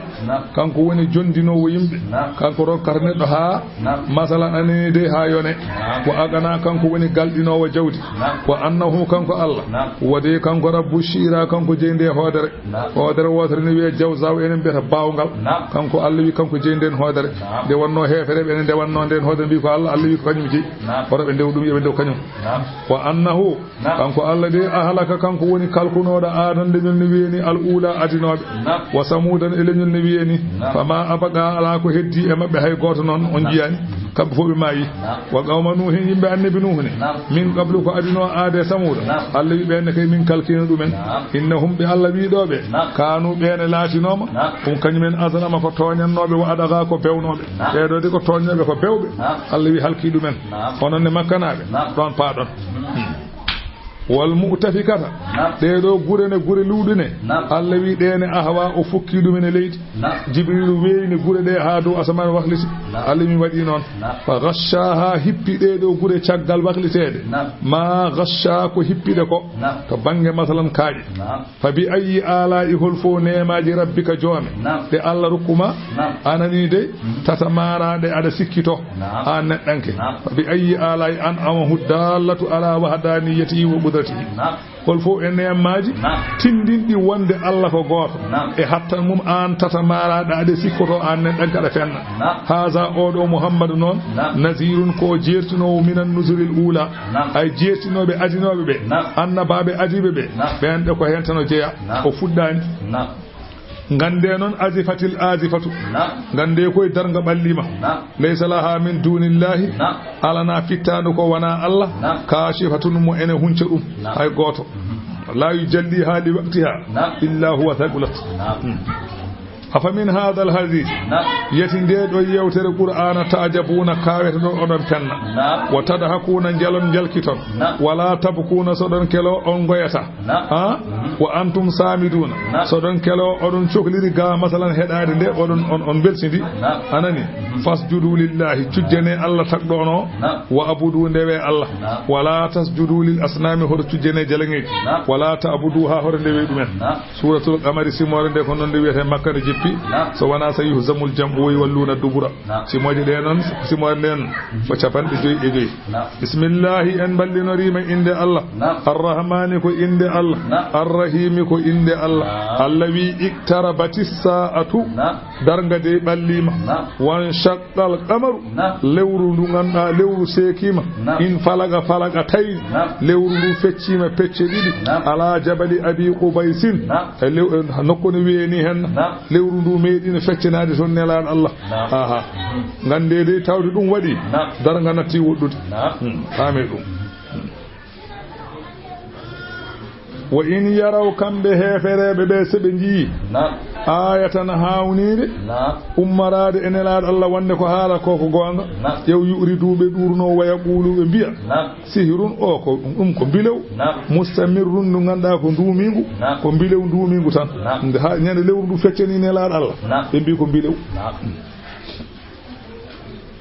kanko woni jondinoowo yimɓe. Kanko rokkata neɗɗo haa, masalan, anani dey haa yone. Wa aqna, kanko woni galɗinoowo jawdi. Wa annahu, kanko Allah, wade kanko rabbu shi'ra, kanko jeyi nde hoodere. Hoodere wootere ne wiyee jawzaw, enen mbiyata baawngal. Kanko Allah wi kanko jeyi nden hoodere. Nde wonno heefereɓe ene nde wonno nden hoodere mbi ko Allah, Allah wi ko kañum jeyi. Hoto ɓe ndew ɗum, yo ɓe ndew kañum. Wa annahu, kanko Allah de, ahlaka, kanko woni kalkunooɗo Aadan leñol ne wiyeni al ula adinooɓe. Wa Samuudan e leñol ne wiyeni. Fama abqa, alaa ko heddi e maɓɓe hay gooto noon, on njiyaani. Kamɓe fof ɓe maayi. Wa qawma Nuuhin, yimɓe annabi Nuuhu ne. Min qablu, ko adinoo Aada e Samuuda. Allah wi ɓeen ne kay min kalkino ɗumen. Innahum, ɓe Allah wi ɗo ɓe. Kaanu, ɓeen e laatinooma. Ɗum kañumen azlama, ko tooñannooɓe, wa adga, ko bewnooɓe. Ɓee ɗo de ko tooñnooɓe, ko bewɓe. Allah wi halki ɗumen. Onon ne Makkanaaɓe, ɗoon paaɗon. Wal mu'tafikata. Ɗee ɗo gure ne gure luuɗune. Allah wi ɗee ne ahwa, o fukki ɗumen e leydi. Jibrilu weeyni gure ɗe haa dow asamaan wakliti. Allah mi waɗi noon. Fa ghashshaha, hippi ɗee ɗo gure caggal wakliteede. Ma ghashsha, ko hippi ɗe ko. To bannge masalan kaaƴe. Fa bi ayyi ala'i, hol fof neemaaji rabbika joome ɗe Allah rokkuma. Anani de, tata maaraaɗe aɗa sikkito. Aan neɗɗanke. Fa bi ayyi ala'i an amahu dallatu ala wahdaniyatihi wa qudratihi. Hol fof e neemaaji tindinɗi wonde Allah ko gooto. E hattan mum aan tata maaraaɗo aɗa sikkoto aan nen ɗan kaɗa fenna. Haza, oɗo Muhammadu noon, nazirun, ko jeertinoowo, minan nuzuril ula, ay jeertinooɓe adinooɓe ɓe, annabaaɓe adiiɓe ɓe, ɓeen ɓe ko heen tan o jeya, o fuɗɗaani. Ngannde noon, azifatil azifatu. Ngannde koye darnga ɓallima. Laysa laha min dunillahi. Alana fittaandu ko wona Allah. Kashifatun, mo ene hunca ɗum. Hay gooto. La yujalliha li waqtiha illa huwa, thaqulat. Afa min hadha al hadith. Yati nde ɗo yewtere Qur'ana, ta'jabuna, kawete ɗon oɗon penna. Wa tadhakuna, njalon njalkiton. Wala tabkuna, so ɗon kelo on ngoyata. Ha? Wa antum samiduna. So ɗon kelo, oɗon cokliri ga, masalan, heɗaade nde, oɗon, on, on mbeltidi. Anani? Fasjudu lillahi, cujjane Allah tagɗo on o. Wa abudu, ndewe Allah. Wala tasjudu lil asnami, hoto cujjane jalaŋeeji. Wala ta'buduha, hoto ndewe ɗumen. Suratul Qamari, simoore nde ko noon nde wiyete Makka nde jippi. So wona sayuhzamul jam'u wa yuwalluna dubura. Simooje ɗe noon, simoore nde noon ko capanɗe joyi e joyi. Bismillahi, en mballinorii ma innde Allah. Arrahmani, ko innde Allah. Arrahimi, ko innde Allah. Allah wi, iqtarabatis sa'atu, darnga dey ɓalliima. Wan shaqqal qamaru, lewru ndu ngannduɗaa lewru seekiima. In falaqa, falaqa tawi, lewru ndu fecciima pecce ɗiɗi. Ala jabali Abi Qubaysin, e lew-, e nokku no wiyeni heen, lewru ndu meeɗiino feccanaade toon Nelaaɗo Allah. Aha. Ngannde dey tawde ɗum waɗi, darnga natti woɗɗude. Hmm, paame ɗum. Wa in yaraw, kamɓe heefereeɓe ɓe, so ɓe njiyii. Aaya tan haawniinde, naam, ummaraade e Nelaaɗo Allah wonde ko haala ko ko goonga. Naam. Yow yu'ridu, ɓe ɗuurnoo, wa yaquulu, ɓe mbiya, naam, sihirun, o ko ɗum ko mbilew. Naam. Mustamirrun, ndu ngannduɗaa ko nduumiingu, naam, ko mbilew nduumiingu tan. Naam. Nde haa ñande lewru ndu feccani Nelaaɗo Allah, naam, ɓe mbi ko mbilew. Naam.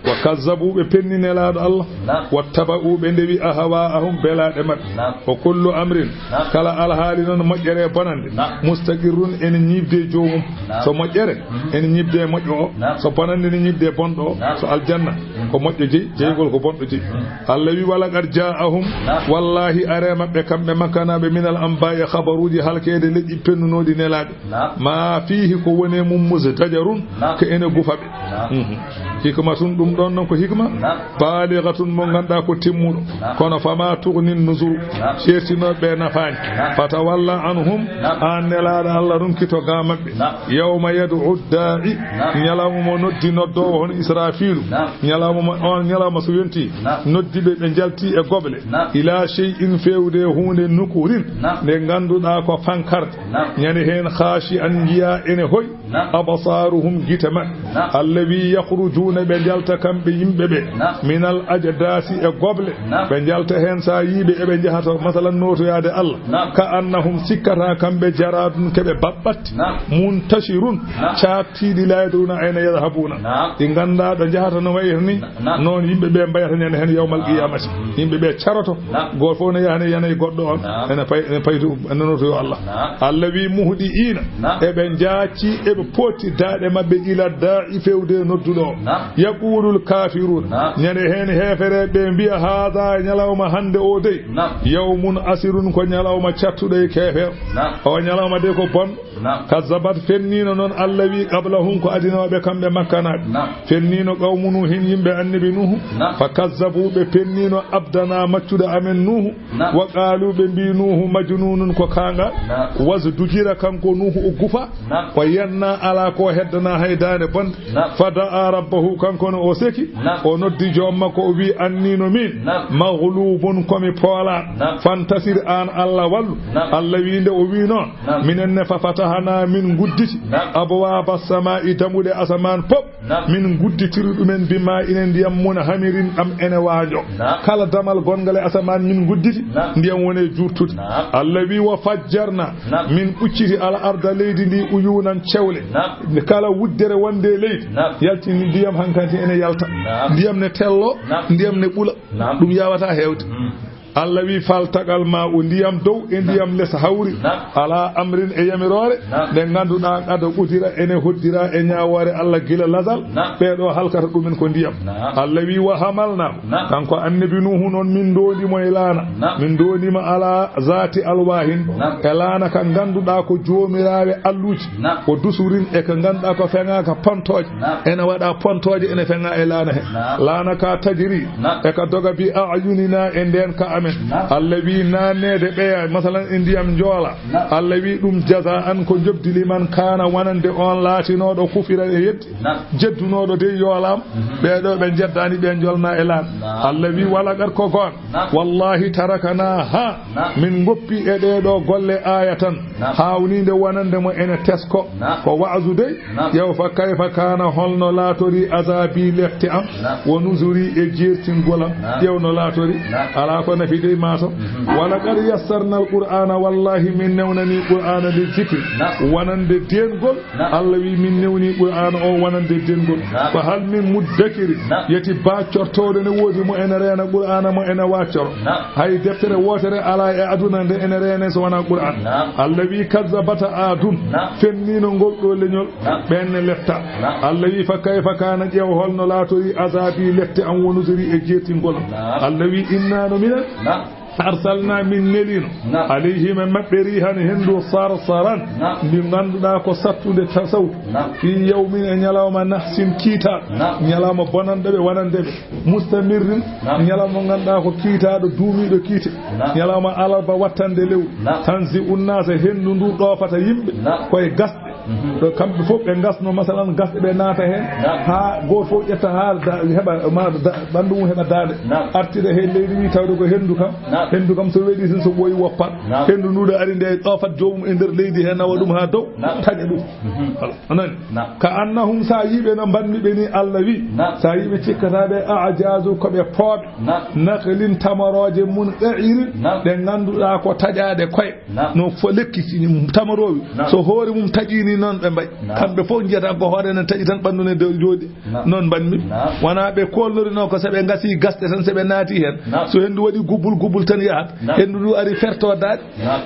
Wa kazzabu, ɓe penni Nelaaɗo Allah. Naam. Wattaba'u, ɓe ndewi, ahwaa'ahum, belaaɗe maɓɓe. Naam. Wa kullu amrin, naam, kala alhaali noon moƴƴere e bonande. Naam. Mustaqirrun, ene ñiiɓde e joomum. Naam. So moƴƴere, mhm, ene ñiiɓde e moƴƴo o. Naam. So bonande, ene ñiiɓde e bonɗo o. Naam. So aljanna, mhm, ko moƴƴo jeyi, naam, jeyngol ko bonɗo jeyi. Mhm. Allah wi, "Wa laqad jaa'ahum." Naam. Wallaahi, are maɓɓe kamɓe Makkanaaɓe, minal anbaa'i, habaruuji halkeede leƴƴi pennunooɗi nelaaɓe. Naam. Ma fiihi, ko woni e mum, muzdajarun, naam, ko ene gufa ɓe. Naam. Mhm. Hikmatun, ɗum ɗon noon ko hikma, naam, baaligatun, mo ngannduɗaa ko timmuɗo. Naam. Kono fama tughni nuzuru, naam, ceertinooɓe ɓe nafaani. Naam. Fatawalla anhum, naam, aan Nelaaɗo Allah, runkito ga maɓɓe. Naam. Yawma yad'u daa'i, naam, ñalawma mo noddi noddoowo hono Israafiilu. Naam. Ñalawma mo, on ñalawma so yonti, naam, noddi ɓe, ɓe njalti e goble. Naam. Ila shay'in, feewde e huunde, nukurin, naam, nde ngannduɗaa ko fankarde. Naam. Ñande heen, khaashi'an, njiya ene hoy. Naam. Absaaruhum, gite maɓɓe. Naam. Allah wi, yakhrujuuna, ɓe njalta kamɓe yimɓe ɓe. Naam. Minal ajdaasi, e goble. Naam. Ɓe njalta heen, so a yii ɓe eɓe njaha to, masalan, nootoyaade Allah. Naam. Ka annahum, sikkata kamɓe, jaraadun, ko ɓe baɓɓatti. Naam. Muntashirun, naam, caattiiɗi, laa yadruuna ayna yadhabuuna. Naam. Ɗi nganndaa ɗo njahata no wayata ni. Naam. Noon yimɓe ɓe mbayata ñande heen yawmal, naam, qiyamati. Yimɓe ɓe caroto. Naam. Gooto fof ne yaha ne yana e goɗɗo on. Naam. Ene pay-, ene payti, ene nonoto yo Allah. Naam. Allah wi, muhdi'iina. Naam. Eɓe njaacci, eɓe potti daaɗe maɓɓe ila daa'i, feewde nodduɗo o. Naam. Yaqulul kaafiruun. Naam. Ñande heen heefereeɓe ɓe mbiya, haada, ñalawma hannde o dey. Naam. Yawmun asirun, ko ñalawma cattuɗo e keefeer. Naam. O ñalawma dey ko bon. Naam. Kazzabat, fenniino noon, Allah wi, qablahum, ko adinooɓe kamɓe Makkanaaɓe. Naam. Fenniino qawmu Nuuhin, yimɓe Annabi Nuuhu. Naam. Fa kazzabu, ɓe penniino abdana, maccuɗo amen Nuuhu. Naam. Wa qaalu, ɓe mbi, Nuuhu majnuunun, ko kaanga. Naam. Wazdujira, kanko Nuuhu o gufa. Naam. O yenna, alaa ko heddana hay daande bonde. Naam. Fa da'a rabbahu, kanko no o seki. Naam. O noddi joom makko, o wi, anni no min. Naam. Maghlubun, ko mi poola. Naam. Fantasir, aan Allah wallu. Naam. Allah wi, nde o wi noon. Naam. Minen ne, fa fatahna, min ngudditi. Naam. Abwaaba samaa'i, dammuɗe asamaan pop. Naam. Min ngudditiri ɗumen bima, ina ndiyam, munhamirin, ɗam ene waanjo. Naam. Kala damal gonngal e asamaan min ngudditi, naam, ndiyam woni e juurtude. Naam. Allah wi, wa fajjarna, naam, min ɓucciti al arda, leydi ndi, uyunan, cewle. Naam. Kala wuddere wonde e leydi, naam, yaltini ndiyam, hankanti ene yalta. Naam. Ndiyam ne tello, naam, ndiyam ne ɓula. Naam. Ɗum yawata heewde. Mm. Allah wi, faltaqal maa'u, ndiyam dow e ndiyam les hawri. Naam. Ala amrin, e yamiroore, naam, nde ngannduɗaa, qad qudira, ene hoddira e ñaawoore Allah gila lazal, naam, ɓee ɗoo halkata ɗumen ko ndiyam. Naam. Allah wi, wa hamalna, naam, kanko Annabi Nuuhu noon, min ndoondi mo e laana. Naam. Min ndoondi mo ala zaati alwahin, naam, e laana ka ngannduɗaa ko joomiraaɓe alluuji. Naam. O dusurin e ko ngannduɗaa ko feŋaaka pontooje. Naam. Ene waɗa pontooje, ene feŋa e laana he. Naam. Laana ka tajiri, naam, e ka doga bi a'yunina, e ndeen ka amen. Naam. Allah wi, naanneede ɓeya, masalan, e ndiyam njoola. Naam. Allah wi, ɗum jazaan, ko njoɓdi, liman kaana, wonande on laatinooɗo, kufira, e yeddi. Naam. Jeddunooɗo dey yoolaam. Mhm. Ɓee ɗoo ɓe njeddaani, ɓe njolna e laan. Naam. Allah wi, wala qad, ko goon. Naam. Wallahi, tarakana, ha, naam, min ngoppi e ɗee ɗoo golle aayatan. Naam. Haawniinde wonande mo ene tesko. Naam. Ko waazu dey. Naam. Ƴeew fa kayfa kaana, holno laatori, azaabi, lette am. Naam. Wa nuzuri, e jeertingol am. Naam. Ƴeew no laatori. Naam. Alaa ko nafi dey maato. Mhm. Wala qad yassarna al qur'aana, wallahi min newnani qur'aana, li zikri. Naam. Wonande deengol. Naam. Allah wi, min newni qur'aana o wonande deengol. Naam. Fa hal min muddakiri. Naam. Yeti baacortooɗo ne woodi mo ene reena qur'aana, mo ene waacoro? Naam. Hay deftere wootere alaa e aduna nde ene reene so wonaa qur'aan. Naam. Allah wi, kazzabata aadun. Naam. Fenniino ngol ɗoo leñol. Naam. Ɓeen ne letta. Naam. Allah wi, fa kayfa kaana, ƴeew holno laatori, azaabi, lette am, wa nuzuri, e jeertingol am. Naam. Allah wi, inna, no minen. Naam. Arsalna, min neliino. Naam. Alayhim, e maɓɓe, riihan, henndu, sarsaran. Naam. Ndi ngannduɗaa ko sattunde tasaw. Naam. Fii yawmin, e ñalawma, nahsin, kiitaaɗo. Naam. Ñalawma bonanɗo ɓe, wonande ɓe. Mustamirrin, naam, ñalawma mo ngannduɗaa ko kiitaaɗo, duumiiɗo kiite. Naam. Ñalawma alarba wattande lewru. Naam. Tanzi'un naasa, henndu ndu ɗoofata yimɓe. Naam. Koye gasɗe. Ɗo kamɓe fof ɓe ngasno, masalan, gasɗe ɓe naata heen. Naam. Haa gooto fof ƴetta haa da-, heɓa, ma da-, ɓanndu mum heɓa daande. Naam. Artira heen leydi wi tawde ko henndu kam. Naam. Henndu kam so weɗii tan so ɓooyi woppat. Naam. Henndu ndu ɗo ari nde ɗoofat joomum e nder leydi heen, nawa ɗum haa dow, naam, taƴa ɗum. Mhm. Voilà. A nani? Naam. Ka annahum, so a yii ɓe no mbaɗmi ɓe ni, Allah wi. Naam. So a yii ɓe cikkata ɓe, a'jazu, ko ɓe pooɗ. Naam. Nakhlin, tamarooje mun, qa'irin, naam, ɗe ngannduɗaa ko taƴaaɗe koye. Naam. No fo lekki ci-, tamaroowi. Naam. So hoore mum taƴii ni, noon ɓe mbayi. Naam. Kamɓe fof njiyata ko hoore ene taƴi tan, ɓanndu ne dow jooɗi. Naam. Noon mbaɗmi. Naam. Wonaa ɓe koolnorinoo ko so ɓe ngasii gasɗe tan, so ɓe naatii heen. Naam. So henndu waɗi gubul, gubul tan yahat. Naam. Henndu ndu ari ferto daade. Naam.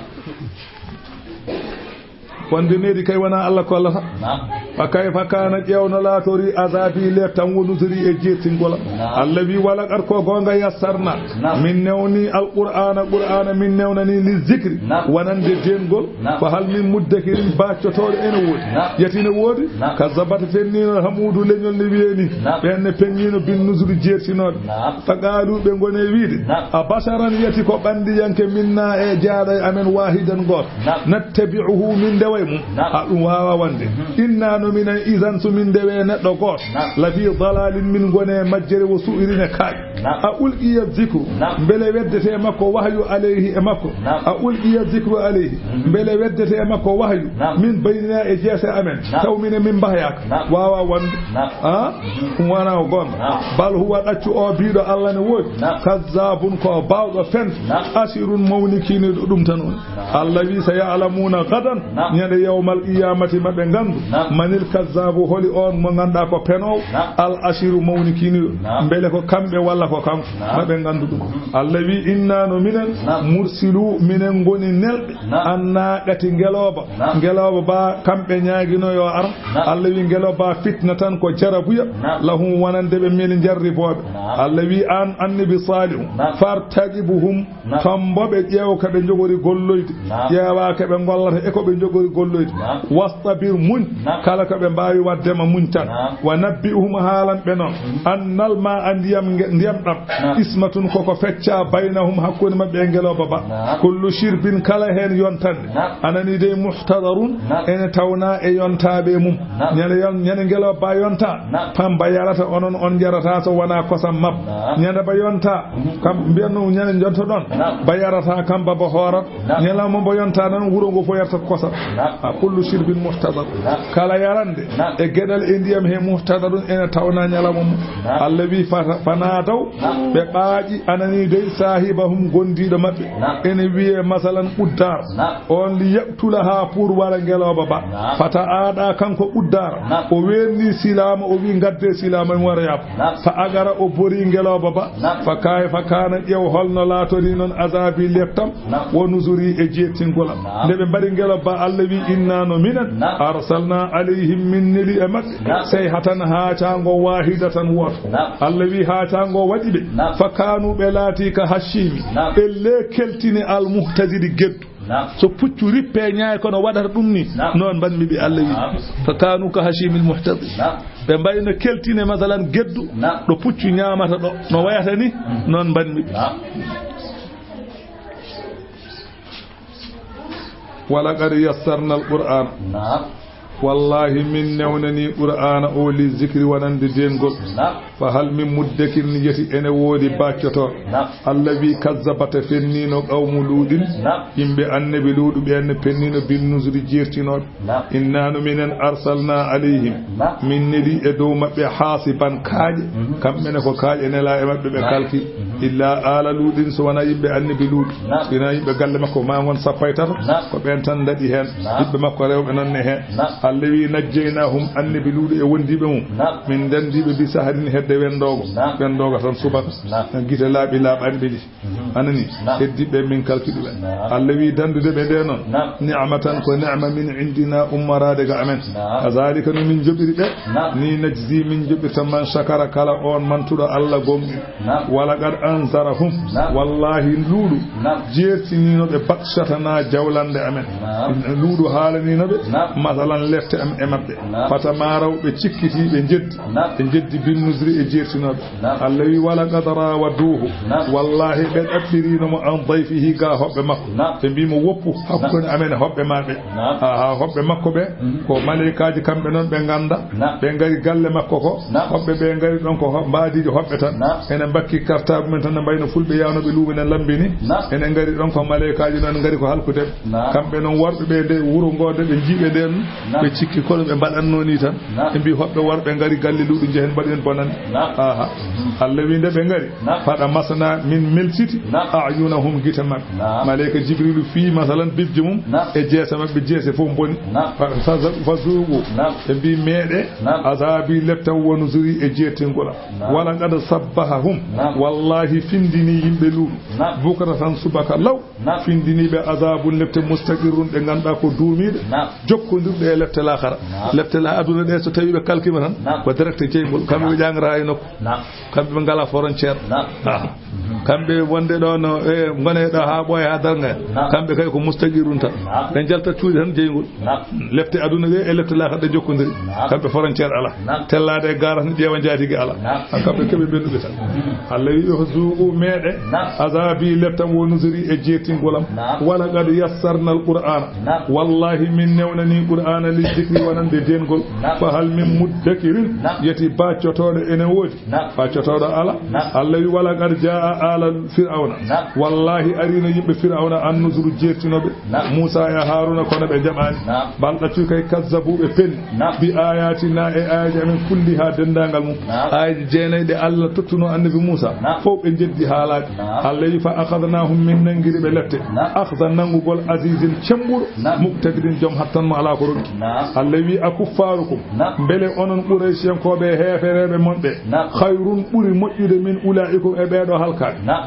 Wonde needi kay wonaa Allah kollata. Naam. Fa kayfa kaana, ƴeew no laatori, azaabi, leptam, wa nuzuri, e jeertingol am. Naam. Allah wi, wala qad, ko goonga, yassarna. Naam. Min newni Alqur'aana, Qur'aana min newnani, li zikri, naam, wonande deengol. Naam. Fa hal min muddakirin, baaccotooɗo ene woodi? Naam. Yati ne woodi? Naam. Kazzabat, fenniino, Hamuudu, leñol ne wiyee ni. Naam. Ɓeen ne penniino bin nuzuri, jeertinooɓe. Naam. Fa qaalu, ɓe ngoni e wiide. Naam. A basharan, yati ko ɓanndiyanke, minna, e jaaɗo e amen, waahidan, gooto. Naam. Nattabi'uhu, min ndewa e mum. Naam. Ha ɗum waawa wonde. Mhm. Inna, no minen, izan, so min ndewe neɗɗo gooto. Naam. La fi dalalin, min ngone majjere, wo su'irin, e kaaƴe. Naam. A ulqiya zikru. Naam. Mbele weddete e makko wahyu, alayhi, e makko. Naam. A ulqiya zikru alayhi. Mhm. Mbele weddete e makko wahyu. Naam. Min baynina, e jeese amen. Naam. Taw minen min mbahayaaka. Naam. Waawa wonde. Naam. Ah? Mhm. Ɗum wonaa ko goonga. Naam. Bal huwa, ɗaccu o biiɗo Allah ne woodi. Naam. Kazzabun, ko baawɗo fen. Naam. Ashirun, mawnikiiniiɗo ɗum tan on. Naam. Allah wi, sa ya'lamuna gadan, naam, ñande yawmal qiyamati, maɓe nganndu, naam, manil kazzabu, holi on mo ngannduɗaa ko penoowo, naam, al ashiru, mawnikiiniiɗo. Naam. Mbele ko kamɓe walla ko kanko? Naam. Maɓe nganndu ɗum. Mhm. Allah wi, inna, no minen, naam, mursilu, minen ngoni nelɓe, naam, an naaqati, ngelooba. Naam. Ngelooba ba kamɓe ñaagino yo ar. Naam. Allah wi, ngelooba fitna tan, ko jarabuya. Naam. Lahum, wonande ɓe, min jarribooɓe. Naam. Allah wi, an annabi Salihu, naam, fartaqibuhum, naam, tombo ɓe, ƴeewa ko ɓe njogori golloyde. Naam. Ƴeewa ko ɓe ngollata e ko ɓe njogori golloyde. Naam. Wastabir, muñ. Naam. Kala ko ɓe mbaawi waɗde ma, muñ tan. Naam. Wa nabbi'hum, haalan ɓe noon. Mhm. Annal maa'a, ndiyam nge-, ndiyam ɗam. Naam. Qismatun, koko fecca, baynahum, hakkunde maɓɓe e ngelooba ba. Naam. Kullu shirbin, kala heen yontande. Naam. A nanii dey, muhtadarun, naam, ene tawna e yontaaɓe mum. Naam. Ñande yon-, ñande ngelooba ba yonta, naam, kam ba yarata, onon on njarata so wonaa kosam mabba. Naam. Ñande ba yonta, mhm, kam mbiyanno ñande jontoɗon, naam, ba yarata, kam ba ba hoorat. Naam. Ñalawma ba yonta noon, wuro ngo fof yarata kosam. Naam. A kullu shirbin muhtadar. Naam. Kala yarande, naam, e geɗal e ndiyam he muhtadarun, ene tawna ñalawma mum. Naam. Allah wi, fata-, fanaadaw, naam, ɓe ɓaaƴi, a nanii dey, saahibahum, gondiiɗo maɓɓe. Naam. Ene wiyee, masalan, uddaar. Naam. On li yaqtulaha, pour wara ngelooba ba. Naam. Fata aɗa kanko uddaara. Naam. O weenni silaama, o wi, "Ngadde silaama, mi wara yaab." Naam. Fa agara, o bori ngelooba ba. Naam. Fa kaay, fa kaana, ƴeew holno laatori noon, azaabi, leptam. Naam. Wo nuzuri, e jeertingol am. Naam. Nde ɓe mbari ngelooba ba, Allah wi, inna, no minen. Naam. Arsalna alayhim, min neli e maɓɓe. Naam. Sayhatan, haacaango, waahidatan, wooto. Naam. Allah wi, haacaango waɗi ɓe. Naam. Fa kaanu, ɓe laati, ka hashimi. Naam. Ellee keltini, al muhtadiri, geddu. Naam. So puccu rippee ñaay kono waɗata ɗum ni, naam, noon mbaɗmi ɓe, Allah wi. Naam. Fa kaanu ka hashimil muhtadi. Naam. Ɓe mbayno keltine, masalan, geddu, naam, ɗo puccu ñaamata ɗo, no wayata ni, mm, noon mbaɗmi ɓe. Naam. Walaqad yassarna al-Qur'ana. Naam. Wallahi, min newnanii Qur'aana o li zikri, wonande deengol. Naam. Fa hal min muddakirin, yati ene woodi baaccotooɗo? Naam. Allah wi, kazzabata, fenniino, qawmu Luuɗin, naam, yimɓe annabi Luuɗu ɓeen ne penniino, bin nuzuri, jeertinooɓe. Naam. Inna, no minen, arsalna alayhim, naam, min neli e dow maɓɓe, haasiban, kaaƴe. Mhm. Kamɓe ne ko kaaƴe nelaa e maɓɓe, ɓe, naam, kalki. Mhm. Illa aala Luuɗin, so wonaa yimɓe annabi Luuɗu. Naam. So wonaa yimɓe galle makko, maa ngon sappo e tato. Naam. Ko ɓeen tan ndaɗi heen. Naam. Ɓiɓɓe makko rewɓe noon ne heen. Naam. Allah wi, najjaynahum, annabi Luuɗu e wondiiɓe mum. Naam. Min ndenndi ɓe bi sahrin, hedde wenndoogo. Naam. Wenndoogo tan subaka. Naam. Gite laaɓi, laaɓaani ɓe ɗi. Mhm. A nani? Naam. Heddiiɓe min kalki ɗumen. Naam. Allah wi, danndude ɓe nde noon. Naam. Ni'matan, ko ni'ma, min indina, ummoraade ga amen. Naam. Kazaalika, no min njoɓiri ɓe. Naam. Ni najzi, min njoɓirta, man shakara, kala oon mantuɗo Allah gomɗi. Naam. Walaqad anzarahum. Naam. Wallahi, Luuɗu, naam, jeertiniino ɓe, batshatana, jawlande amen. Naam. Luuɗu haalaniino ɓe, naam, masalan, defte am e maɓɓe. Naam. Fatamaaraw, ɓe cikkiti, ɓe njeddi. Naam. Ɓe njeddi bin nuzri e jeertinooɓe. Naam. Allah wi, "Wala qad raawaduuhu." Naam. Wallahi, ɓe ɗaɓɓiriino mo an dayfihi ga hoɓɓe makko. Naam. Ɓe mbi mo, "Woppu hakkunde Naam. amen e hoɓɓe ma ɓe." Naam. Aha, hoɓɓe makko ɓe, Mhm. ko maleykaaji kamɓe noon ɓe ngannda. Naam. Ɓe ngari galle makko ko, Naam. hoɓɓe ɓe ngari ɗon ko ho-, mbaadiiji hoɓɓe tan. Naam. Ene mbakki kartaabu men tan, no mbayno fulɓe yaanooɓe luumo ene lammbini. Naam. Ene ngari ɗon ko maleykaaji noon ngari ko halkude. Naam. Kamɓe noon worɓe ɓe nde wuro ngo nde ɓe njii ɓe ndeen, Naam. ɓe cikki kono ɓe mbaɗatnoo nii tan. Naam. Ɓe mbi hoɓɓe worɓe ngari galle luuɗi njehen mbaɗen bonande. Naam. Aha. Mhm. Allah wi nde ɓe ngari. Naam. Fada masna min melsiti Naam. a'yunahum gite maɓɓe. Naam. Maleyka Jibrilu fii masalan bibje mum Naam. e jeese maɓɓe jeese fof mboni. Naam. Fa-, fa-, fa zuuqu. Naam. Ɓe mbi meeɗe Naam. azabi leptam wa nuzuri e jeertingol am. Naam. Wala qad sabbahahum. Naam. Wallahi findini yimɓe luuɗu. Naam. Bukratan subaka law. Naam. Findini ɓe azabun lepte mustaqirrun ɗe ngannduɗaa ko duumiiɗe. Naam. Jokkondirɗe e lepte laakhara. Naam. Lepte la aduna ɗe so tawi ɓe kalkima tan. Naam. Ko direct jeyngol. Kamɓe ɓe ƴaŋraa e nokku. Naam. Kamɓe ɓe ngalaa frontière. Naam. Ah. Kamɓe wonde ɗo no, e, ngone ɗo haa ɓooya haa darnga. Naam. Kamɓe kay ko mustaqirrun tan. Naam. Ɓe njalta cuuɗi tan jeyngol. Naam. Lepte aduna ɗe e lepte laakhara ɗe jokkondiri. Naam. Kamɓe frontière ala. Naam. Tellaade e garage ni ƴeewa njaatigi ala. Naam. Kamɓe keɓe ɓennuɓe tan. Allah wi ɓe ko zuuqu meeɗe. Naam. Azabi leptam wo nuzuri e jeertingol am. Naam. Wala qad yassarna al qur'ana. Naam. Wallahi min newnani qur'ana li zikri wonande deengol. Naam. Fa hal min muddakirin. Naam. Yeti baccotooɗo ene woodi. Naam. Faccotooɗo ala. Naam. Allah wi, "Wala qad jaa ala Fir'awna." Naam. Wallahi, ariino yimɓe Fir'awna annusuru jeertinooɓe. Naam. Muusa e Haaruna, kono ɓe jaɓaani. Naam. Bal ɗaccu kay, kazzabu, ɓe pelli. Naam. Bi ayatina, e aayaji amen, kulliha, denndaangal mum. Naam. Aayaji jeenayi ɗe Allah tottunoo annabi Muusa. Naam. Fof ɓe njeddi haalaade. Naam. Allah wi, "Fa akhadnahum", min nanngiri ɓe lepte. Naam. Akhza, nanngugol, azizin, cemmbuɗo. Naam. Muqtadirin, joom hattan mo alaa ko ronki. Naam. Allah wi, "Akuffarukum." Naam. Mbele onon Qurayshiyankooɓe e heefereeɓe mon ɓe, Naam. "khayrun", ɓuri moƴƴude, "min ulaikum", e ɓeeɗo halkaaɓe? Naam.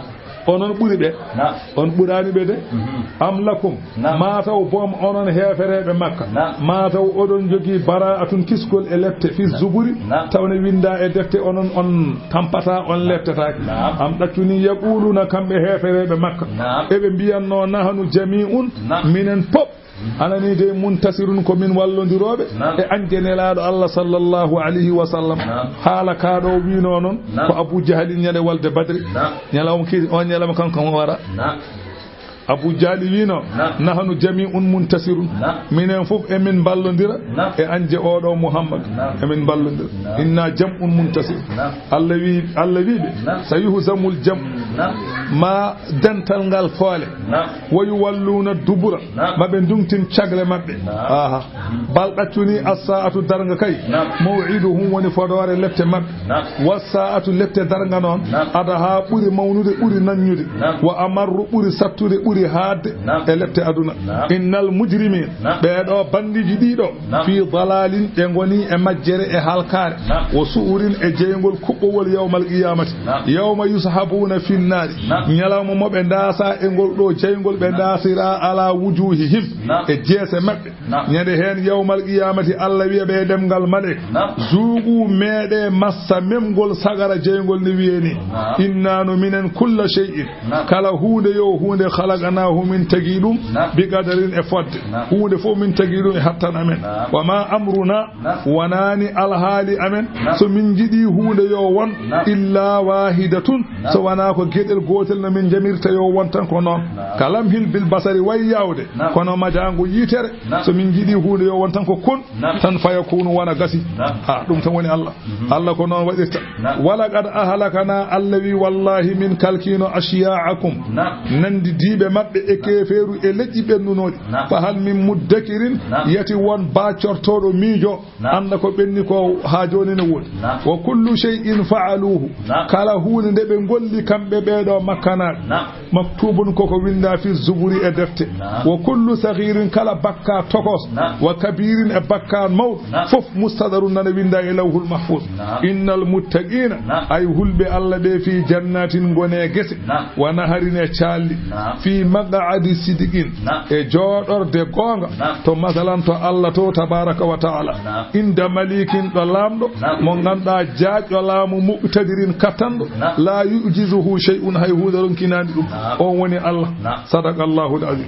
Onon ɓuri ɓe? Naam. On ɓuraani ɓe de? Mhm. "Am lakum", Naam. maa taw boom onon heefereeɓe Makka, Naam. maa taw oɗon njogii bara'atun, kiskol e lepte, fi Naam. zuburi, Naam. taw ne winnda e defte onon on tampata, on leftataake. Naam. Am ɗaccuni, yaquluna, kamɓe heefereeɓe Makka, Naam. eɓe mbiyatnoo, "Nahanu jami'un", Naam. minen pop. Anani de muntasirun, ko min wallondirooɓe Naam. e añde Nelaaɗo Allah sallallahu alayhi wa sallam. Naam. Haala kaa ɗo wiinoo noon Naam. ko Abu Jahalin ñande walde Badri. Naam. Ñalawma ki, on ñalawma kanko mo wara. Naam. Abu Jahali wiino, Naam. "Nahanu jami'un muntasirun." Naam. Minen fof emin mballondira Naam. e añde oɗo Muhammad. Naam. Emin mballondira. Naam. "Inna jam'un muntasir." Naam. Allah wi, Allah wi ɓe, Naam. "Sayuhzamul jam'u." Naam. Ma dental ngal foole. Naam. "Wa yuwalluna dubura." Naam. Ma ɓe ndungtin cagle maɓɓe. Naam. Aha. Bal ɗaccuni, as-sa'atu, darnga kay. Naam. Maw'iduhum, woni fodoore lepte maɓɓe. Naam. Was-sa'atu, lepte darnga noon. Naam. Adaha, ɓuri mawnude, ɓuri nanñude. Naam. Wa amarru, ɓuri sattude, ɓuri haadde Naam. e lepte aduna. Naam. Innal mujrimin, Naam. ɓeeɗo bandiiji ɗiɗo. Naam. Fi dalalin, ɓe ngoni e majjere e halkaare. Naam. Wa su'urin, e jeyngol kuɓɓowol yawmal qiyamati. Naam. Yawma yushabuna fin nari. Naam. Ñalawma mo ɓe ndaasa e ngol ɗo jeyngol, ɓe Naam. ndaasira ala wujuhihim, Naam. e jeese maɓɓe. Naam. Ñande heen yawmal qiyamati, Allah wiya ɓe e ɗemngal malek, Naam. "Zuuqu, meeɗe massa memgol sagara jeyngol ne wiye ni, Naam. Inna no minen kulla shay'in, Naam. kala huunde yo huunde, khalaqnahu, min tagi ɗum, Naam. bi qadarin, e fodde. Naam. Huunde fof min tagi ɗum e hattan amen. Naam. Wa ma amruna, Naam. wonaani alhaali amen, Naam. so min njiɗi huunde yo won, Naam. illa wahidatun, Naam. so wonaa ko geɗel gootel no min njamirta yo won tan ko noon. Naam. Kalamhil bil basari, way yawde, Naam. kono majaango yitere, Naam. so min njiɗi huunde yo won tan ko kun, Naam. tan fayakunu, wona gasi. Naam. Ha, ɗum tan woni Allah. Mhm. Allah ko noon waɗirta. Naam. Wala qad ahlakana, Allah wi, wallahi min kalkino ashya'akum. Naam. Nandidiiɓe maɓɓe e keefeeru e leƴƴi ɓennunooɗi. Naam. Fa hal min muddakirin, Naam. yati won baacortooɗo miijo. Naam. Annda ko ɓenni ko haa jooni ne woodi. Naam. Wa kullu shay'in fa'aluhu. Naam. Kala huunde nde ɓe ngolli kamɓe ɓeeɗo makkanaaɓe. Naam. Maktubun, koko winda fi zuburi e defte. Naam. Wa kullu saghirin, kala bakka tokos. Naam. Wa kabirin, e bakka mawɗo. Naam. Fof mustadarun, nana winda e lawhul mahfuz. Naam. Innal muttaqina, Naam. ay hulɓe Allah ɓe, fi jannatin, ngone gese. Naam. Wa naharin, e caalli. Naam. Fi maq'adi sidiqin, Naam. e jooɗorde goonga. Naam. To masalan to Allah to tabaraka wa ta'ala. Naam. Inda malikin, ɗo laamɗo. Naam. Mo ngannduɗaa jaajɗo laamu, muqtadirin, kattanɗo. Naam. La yu'jizuhu shay'un, hay huunde ronkinaani ɗum. Naam. On woni Allah. Naam. Sadaqallahul azim.